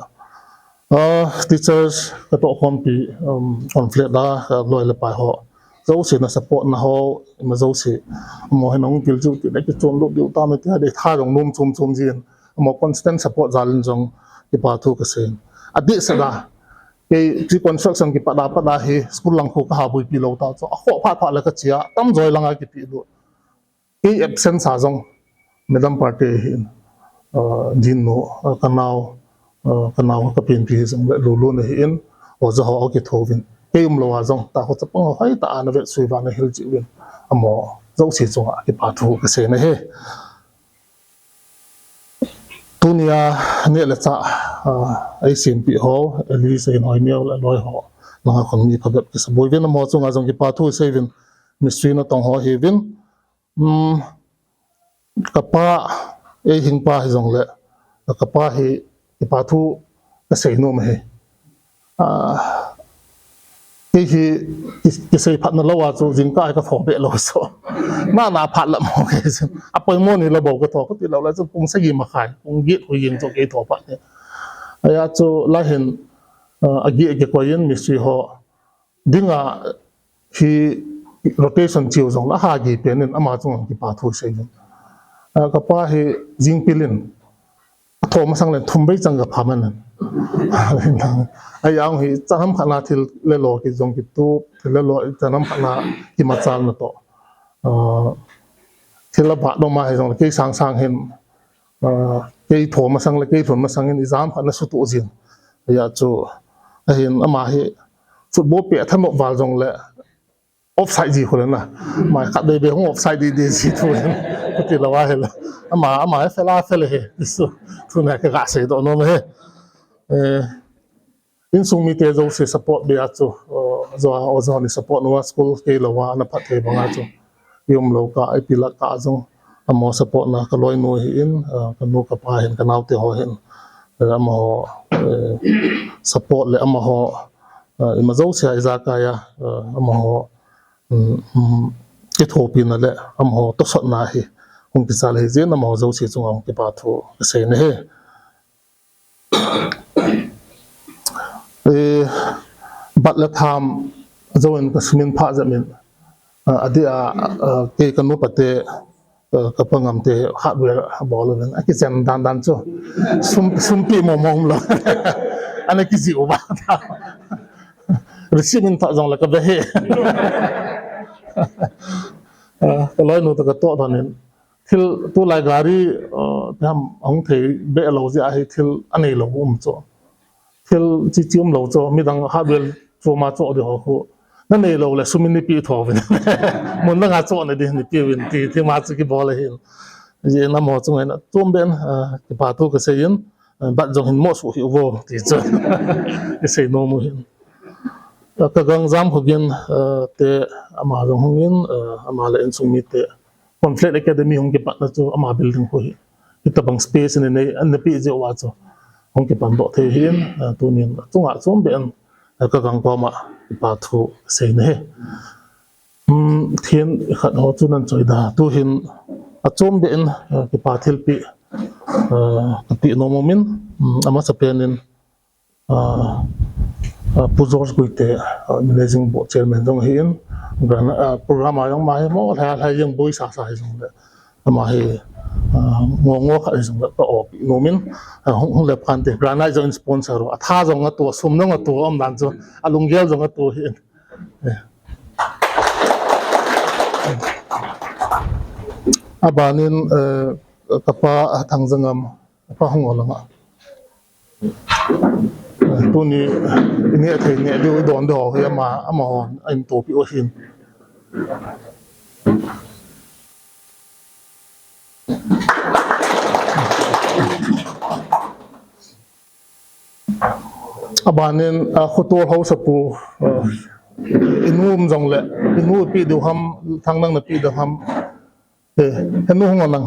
Ah, teachers katoh khompi, um, conflict a, ah, loi le pai ho jouse na support na ho, ima jouse, amaho hin ahung kil jiu tin, akichon lut diu tam tia, dei tha jong nom chom chom jin, amaho constant support jal in jong kipa thu kasei in. Adeh seh a, kei pre-construction kipat a pat a hi school lang khu kaha boipi lou ta chu, akhoh phat phat le kache a, tamjo langa kipe lut. Kei absence a jong, Madam Parte ahin, uh, Dean nu, uh, kanao, uh, kanao kapenpi hijongle Lulun ahin, oja ho akithouvin. Kei umlou a jong, tahsa chapang ho hoitah a ana vetsui uva ana hilchet uvin. Amaho jouse chunga kipa thu kaseina ahi. Tunia neh le chah, uh, eisempeh ho, Alice Ahinhoineo le aloi ho, langa khun mi phabep kisaboi uvin, amaho chunga jong kipa thu isei uvin, mistri natong ho ahiuvin. Um, kapa, eihing pa hijongle, kapa hi, kipa thu kasei nom ahi. Ah, kei hi, ki, kisei phatna lou a chu, jingkah hi katho be lou so. Na, na phat lam ho kei chu. Apoimo ni le bou katho, kati lou le chu, pung sagi makhai, pung get khu jeng chu kei tho phat hi. Ahi a chu, lai hin, ah, agi kikoi in, mistri ho dinga hi rotation cheu jongle, aha gi pen in ama chunga kipa thu sei uvin. Ah, kapa hi jingpil in, atho masang le thum vei chang kapha man in. Ahi a hi, chanam khat na thil le lo kijong kitup, thil le lo, chanam khat na kimachalna toh. Ah, thil abah dom a hijongle, kei sang sang hin, ah, kei tho masang le, kei lhun masang hin, ijat khat na sutoh jin. Ahi a chu, Ahin ama hi football pe a thanop val jongle offside ji khole na. Mai khat be be hung offside di di ji thu hin. Kati lo a hel. Ama, ama hi fel a fel hi. Tichu. Tuna ka ga sei doh nom hi. Eh, insung mite jouse support be a chu. Oh, jo, oh, jo ni support nua school kei lo a na phat thei bang a chu. I um lo ka, i pi lak ka jong. Amaho support na ka loinu hi in, ah, ka nu ka pa hin, ka naote ho hin. Eh, amaho, eh, support le amaho, ah, ima jouse a i jakai a, ah, amaho, um, um, kithopina le amaho tosotna hi hung kichal hi jeh in amaho jouse chunga hung kipa thu ka sei na hi. Eh, bat le tham join ka sumin pha jep in, ah, adeh a, ah, kei ka nu pa te, eh, ka pa Ngam te hardware a bol uvin. A kichen dan dan chu. Sum, sum pi mo mo um lo. Ana kiji uva. Receive in tha jong la ka be he. Eh, ka loinu to ka to dan in. Thil tulai gari, eh, ham hung thei be lo jeh a hi thil anei lo um chu. Thil chi chi um lo chu, midang hardware chu ma chu di ho khu. Na nei lo le sum in ni pi tho vin. Mun dang a chu na di ni pi vin ti, ti ma chu kibol ahin. Jeh in amaho chunga hin, chom ben, ah, kipa thu ka sei in, ah, bat jong hin mo su hi uvo, ti chu. Ka sei nom u hin. Ah, ka gang jam khu gin, ah, te ama jong hung in, ah, ama le insung mite. Conflict Academy hung kipatna chu ama building khu hi. Hitabang space nei, ana pe jeh uva chu. Hung kipan doh thei hin, ah, tunin chunga chom ben, ah, ka gang koma kipa thu sei na hi. Um, thil khat ho chu nan choi da. Tu hin achom ben, ah, kipa thilpeh, ah, ka pe nom um in, um, amasapen in, ah, ah, Pu George Guite, ah, Managing Board Chairman jong ahin, grant, ah, program a jong ama hi mo lhai lhai jong boi sa sa hi jongle. Ama hi, ah, ngo ngo khat hi jongle ka o pe nom in, ah, hung, hung le phan te, grant a jong sponsor u, atha jong ato, sum jong ato, um dan chu, alunggel jong ato hi. Eh. Abanin, eh, ka pa, ah, Thangjangam, ka pa hung o langa. Tuni, i neh thei neh diu i don diu hi ama, amahon a in topi u ahin. Abanin, a, Khotol Haosapu, a, i nu um jongle, i nu pe diu ham, Thangnang na pe diu ham. Eh, he nu hung o nang.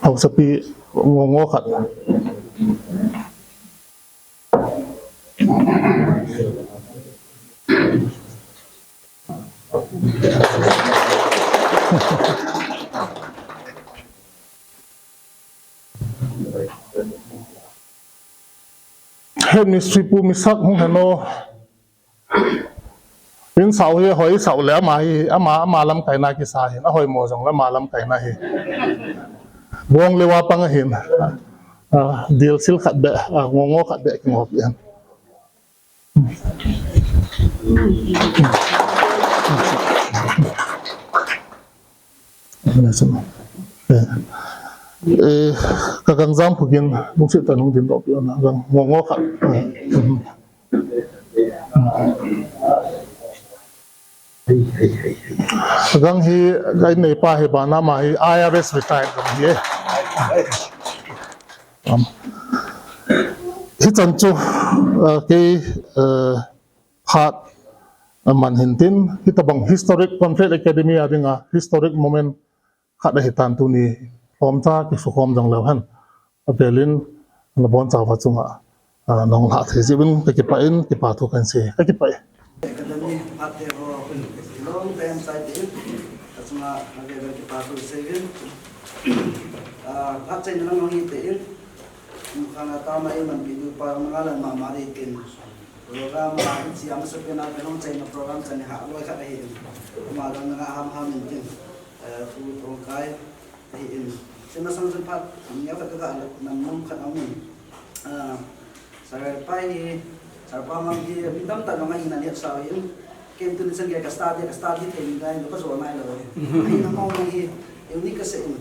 Haosapi ngo ngo khat. Head Mistri Pu Misak hung hen o. In sao hi, hoi sao le ama hi, ama, ama lamkaina kisa hin, ahoimo jongle ama lamkaina hi. Bong le wa pang ahin, ah, dil sil khat beh, ah, ngo ngo khat beh kingop in. Eh, ka gang jam pugin, lungset tah in hung dingdoh peh un, gang ngo ngo khat. Eh, Gang hi, ka inneipa hi, bana ama hi, I R S retired gang hi. Um, hichan chu, uh, kei, uh, phat, uh, man hin tin, hitabang historic Conflict Academy a dinga, historic moment, khat ahitan tuni lhomcha kisukhom jong leu hen. Avelin nabonchauva chunga, ah, nahung lhah thei jeh uvin kakipah in, kipa thu kahin sei. Kakipah e. Academy phat te ho, long time chai te in, kachunga avel vel kipa thu sei uvin. Ah, phat chaina lang hung hite in, khang a tama in manpi diu pa nga lang mama dei tin. Program a, hiche amasapen a kalungchaina program chan hi ha loi khat ahi in. Ama dang nga ham ham in tin. Eh, Pu Thongkai ahi in. Hiche masang chun phat neo khat kaga nam nom khat aum in. Ah, Sir Pai hi, Sir Pa Mang hi, mi tamtah jong ahin anepsa in. Ken tuni chan gei ka study, ka study thei ngai, ka jo nai lou. Ahin ama hi, unique kasei in.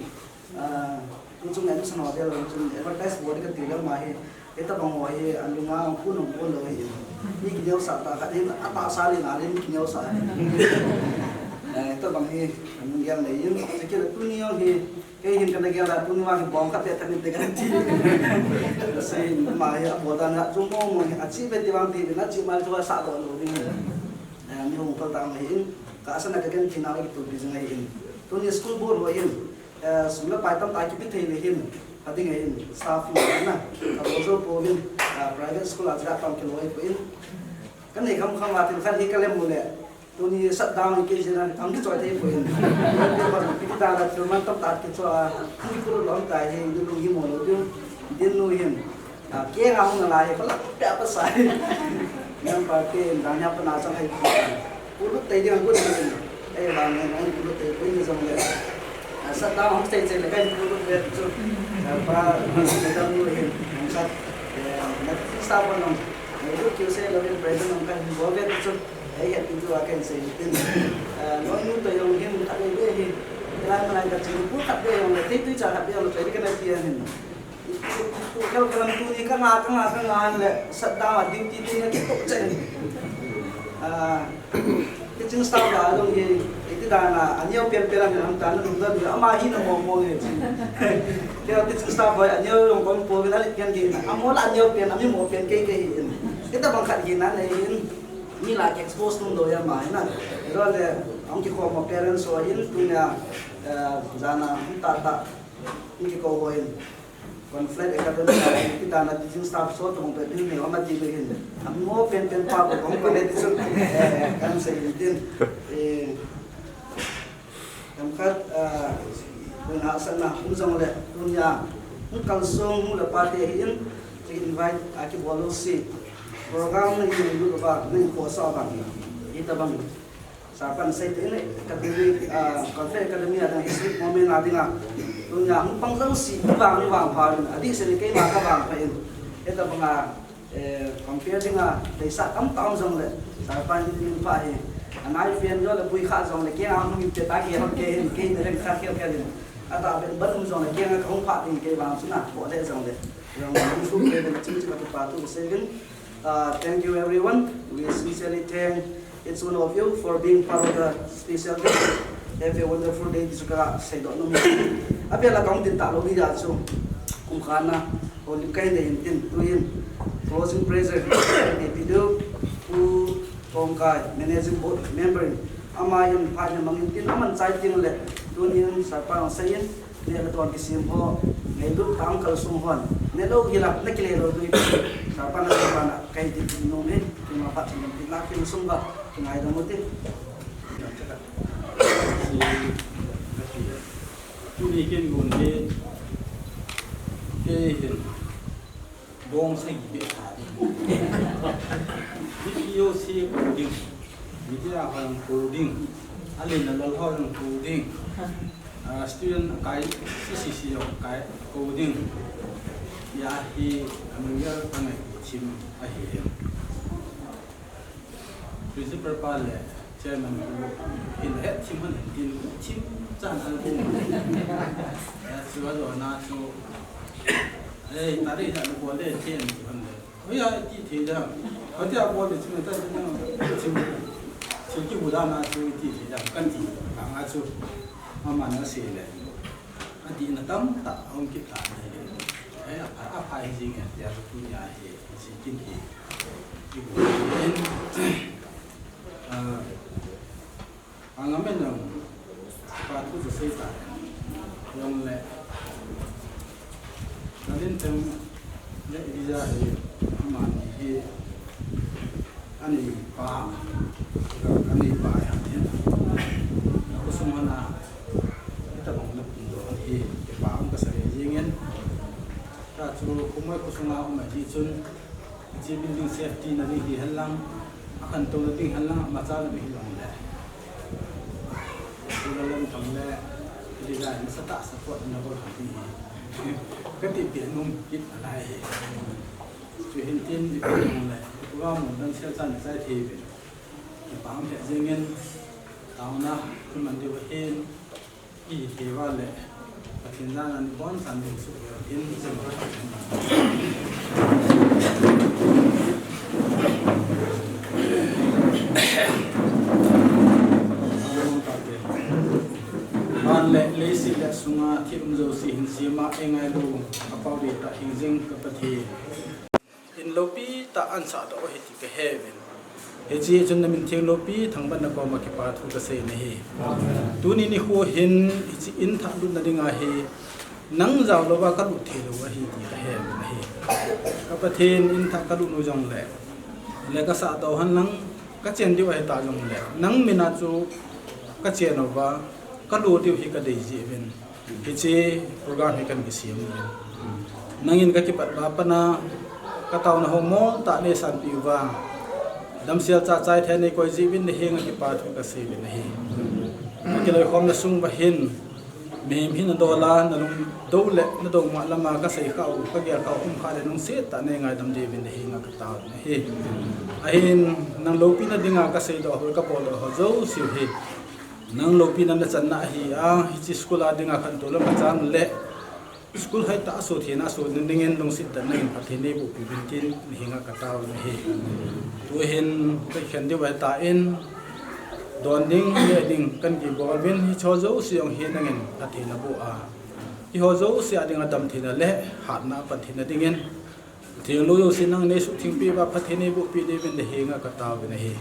Ah, tu chung admission ho vel chun advertise bol ding kati lou ma hi. Hitabang ho hi, alunga hung pun hung pun lou hi. Mi kineosah tah khat hin, atahsa le na le mi kineosah. Eh, hitabang hi, anung gel nei in. Chukit le tuni jong hi, kei hin kana gel a tuni vang hi bom khat beh thanin te kana ti. Sei, ama hi abol dan a chu mo mo hi, achi beh ti vang ti, na chi mal chu asah doh lou ding. Eh, mi hung kal tang ahi in, ka asana ka gen thina ki tu bi jing ahi in. Tuni school bol ho hin, eh, sum le pai tamtah kipe thei le hin, ading ahin, staff hin na, abol jou pouvin, ah, private school a jat tam kiloi poi. Ka nei kham kham a thil khat hi ka lem u le, tuni shutdown hi kei jin a, am kichoi thei poi. Piti da la thil man tamtah kichoi a, hung kipulut lou tai hi, ni lung hi mo lou diu, din nu hin. Ah, kei nga hung na lai, ko la pe apa sai. Member te, dang nya pa na chang hai. Pulut tei ding a good news. Ei, vang ngen, ngen pulut tei, pui ni jong le. Ah, shutdown hung sei sei le, kai pulut ve chu. Ah, pa, madam nu hin, hung sat. Eh, na ti sa pa nong. Ei, lu kiu sei lo, in president nong kai, bo ve chu. Ei, happy to a kai sei tin. Ah, lo nu to jong hin, khat ve ve hi. Lai ma lai ka chu, pu khat ve jong le, tei tui cha khat ve jong le, tei ka na ti hin. Kel kalam tuni ka nga, ka nga, ka nga le, shutdown a duty te na kitok chen. Ah, teaching staff la jong hi, iti dan a, aneo pen pen a ham ta na lung da, ama hi na mo mo nge chi. Kei teaching staff ho, aneo jong kon po, na lit ken ke, amo la aneo pen, ami mo pen ke ke hi in. Hitabang khat hi na nei in, mi la expose tum do ya ma na. Ro le, ang ki ko mo parents ho in, tunia, eh, jana, ta ta, ang ki ko ho in. Conflict Academy a, ti dan a teaching staff so to pe din ne, ama ti be hin. Am mo pen pen pa ko ko le ti sun. Eh, kan sei din. Eh, kam khat, ah, ko na sa na, hung jong le, tunia, hung kal sung, hung le pa te hin, ti invite, a ki bol u si. Program ni ni lu ba, ni ko sa ba. Hitabang. Sa pan sei te ne, academy, ah, Conflict Academy a dang historic moment a dinga. Tunia hung pang jong si, vang ni vang pha in, adih se ni keima ka vang pha in. Hitabang a, eh, compare dinga, deisah tamtah um jong le, sa pan ni ni pha hi. Anai pen jong le, pui kha jong le, kei a hung pe ta kei hung kei hin, kei ne reng kha kei kei hin. Ata ben ban um jong le, kei a ka hung pha ding kei vang suna, bo le jong le. Jong le, hung su kei le, ching ching a tu pa tu se vin. Uh, thank you, everyone. We sincerely thank each one of you for being part of the special day. Have a wonderful day. This is Kara Saido Numi. Abia la kong tin ta lo ni ya chu. Kum khana, holim kai de in tin, tu in. Closing prayer. Epidu, Pu Tongkai, Managing Board Member. Ama in pa in mang in tin, aman chai tin le. Tunin, sa pa ang sayin. Ne la ton kisim ho, ngailut tang kal sung hon. Ne lo hi la, na kile lo dui. Sa pa na sa pa na, kai di di no me, ki ma pa ti na ki la ki sung ba, ki ngai da mo ti. Tuni ken gon de, ke hin. Bong sagi beh tha ding. P O C ko ding. Media ho jong ko ding. Alen alol ho jong ko ding. Ah, student akai, C C C ho akai ko ding. Ya hi, amel ya pangai chim ahi. Principal pa le chairman pu hin het thim han hin tin thim chan an tin. Ya chu a lo na chu. Ei, ta dei da lo le chen han le. Oi ya ti thei da. Ko ti a bol de chu ta chu na. Chu. Chu ki bu da na chu ti thei da kan ti. Ka nga chu. Ma ma na se le. Adihna tamtah ahung kit tan ahi. Eh, aphai, aphai jing e, tia tunia hi, jikin hi. Ibu in, ah, angam en jong, pa thu chu sei ta. Jong le. Kalin teng le Elijah hi, amani hi, Ani pa, ani pa ya ni. Kusung ana, ita bang na pun do ani, pa ang ka sa ye jing in. Ta chu kumoi kusung a um a ji chun, ji building safety na ding hi hen lang, a kan to na ding hen lang, ma cha na ding hi lang le. Chu la lam tam le, design sa ta support na bol ha ding hi. Ka ti pi num kit a lai hi. Chu hin tin, i pa nung le, i pa mun dang sia chan chai thei ve. I pa he jing in, tauna, i man diu hin, i thei va le. Pathen jana ni boncha neisoh in, van le leiset le asunga thil um jouse hin sema eingailou, apao ding tah hingjing ka Pathen. In loupi tah ahin sahdoh ahi ti kahe uvin. Hiche chun namin theng loupi thangvahna koma kipa thu kasei nahi. Tuni nikho hin hiche in thah lutna dinga hi nang jaolouva kalut theilou ahi ti kahe uvin ahi. Ka Pathen, in thah kalut u jongle, le kasahdoh henlang, kachen diu ahita jongle, nang mina chu kachen uva, kalut diu hi kadei jeh uvin hiche program hi kahin kisem uvin. Nangin kakipat uva pat a kataona ho montah neisanpeh uva, damsel chahchai thei neikoi jeh uvin nahenga kipa thu kasei uvin ahi. Kakiloikhomna sung uva hin mihem hin nadol a, nalungdou le nadou mah lama kasei khah u, kagel khah u um khah le lungset tah a neingaidam diuvin nahenga katao uvin ahi. Ahin nang loupina dinga kaseidoh ho, kaboldoh ho jouse hi nang loupina nachanna ahi a, hiche school a dinga khantou lam kachan le school hoitah a soh theina, asoh theina dingin lungset tah a nangin phatthei neibohpi uvin tin nahenga katao uvin ahi. Tuhin kakikhen diu ahitan, don ding, neh ding kahin kibol uvin, hicheho jouse jong hi nangin phatthei naboh a, hiho jouse a dinga damtheina le hatna apan theina dingin, thenglo jouse nangin neisuhthengpeh uva phatthei neibohpi diuvin nahenga katao uvin ahi.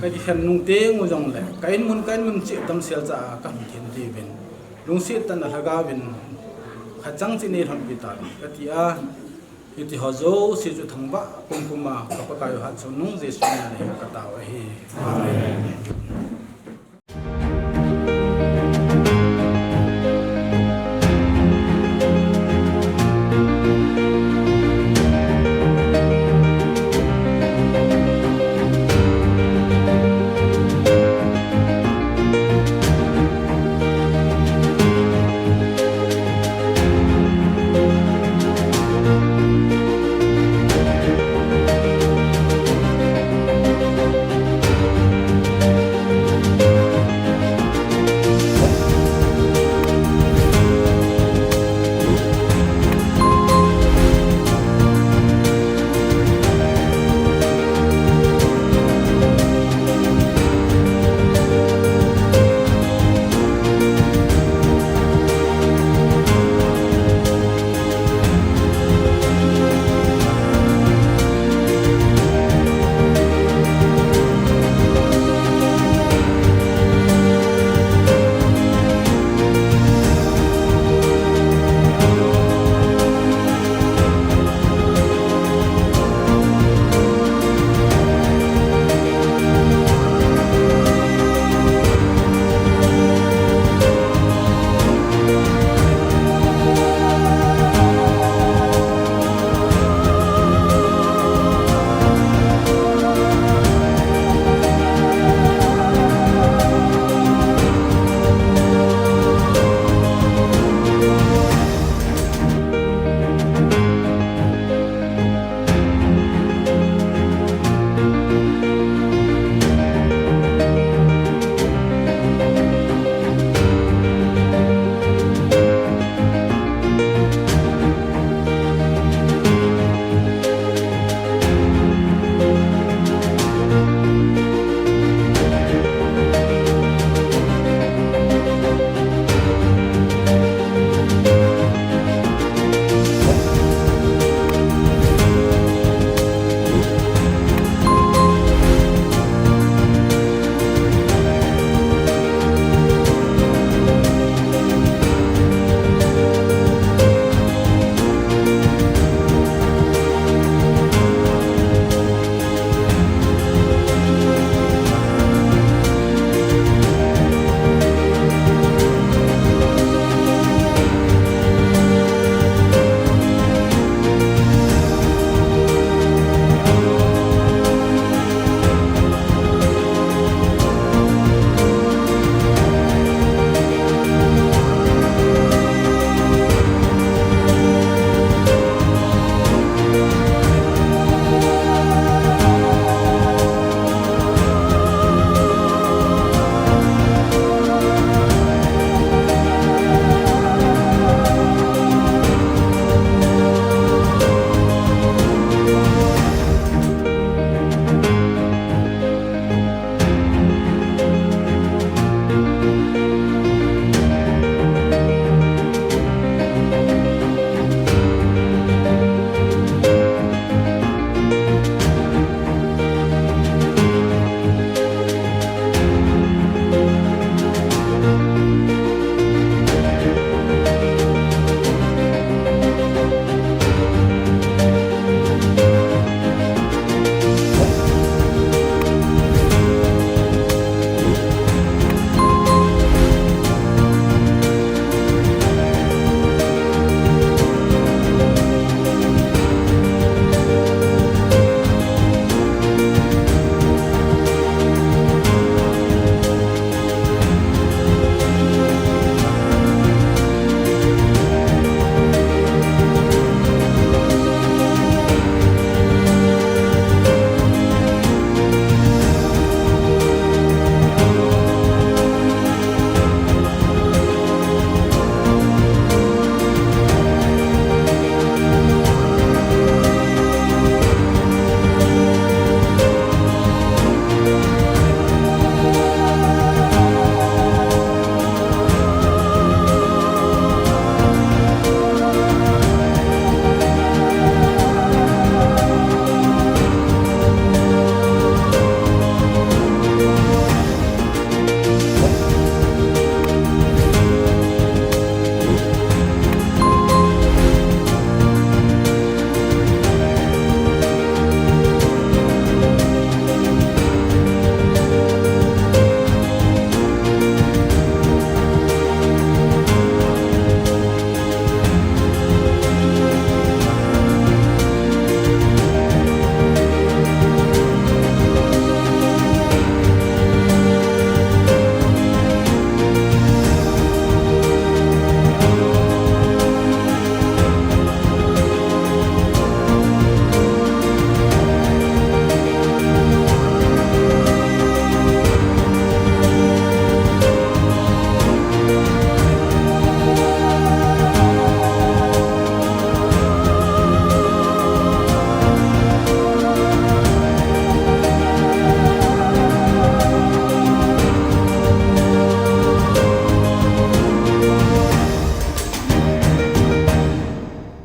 Kakikhen nung teng u jongle ka inmun ka inmun cheh damsel chah a kahung theina diuvin, lungset tah a lhagaovin khatchang cheh neilhonpi tauvin kati a, hitiho jouse chu thangvah pumpum a ka Pakaiyu hatchungnung Jesu mina nahenga katao ahi. Amen.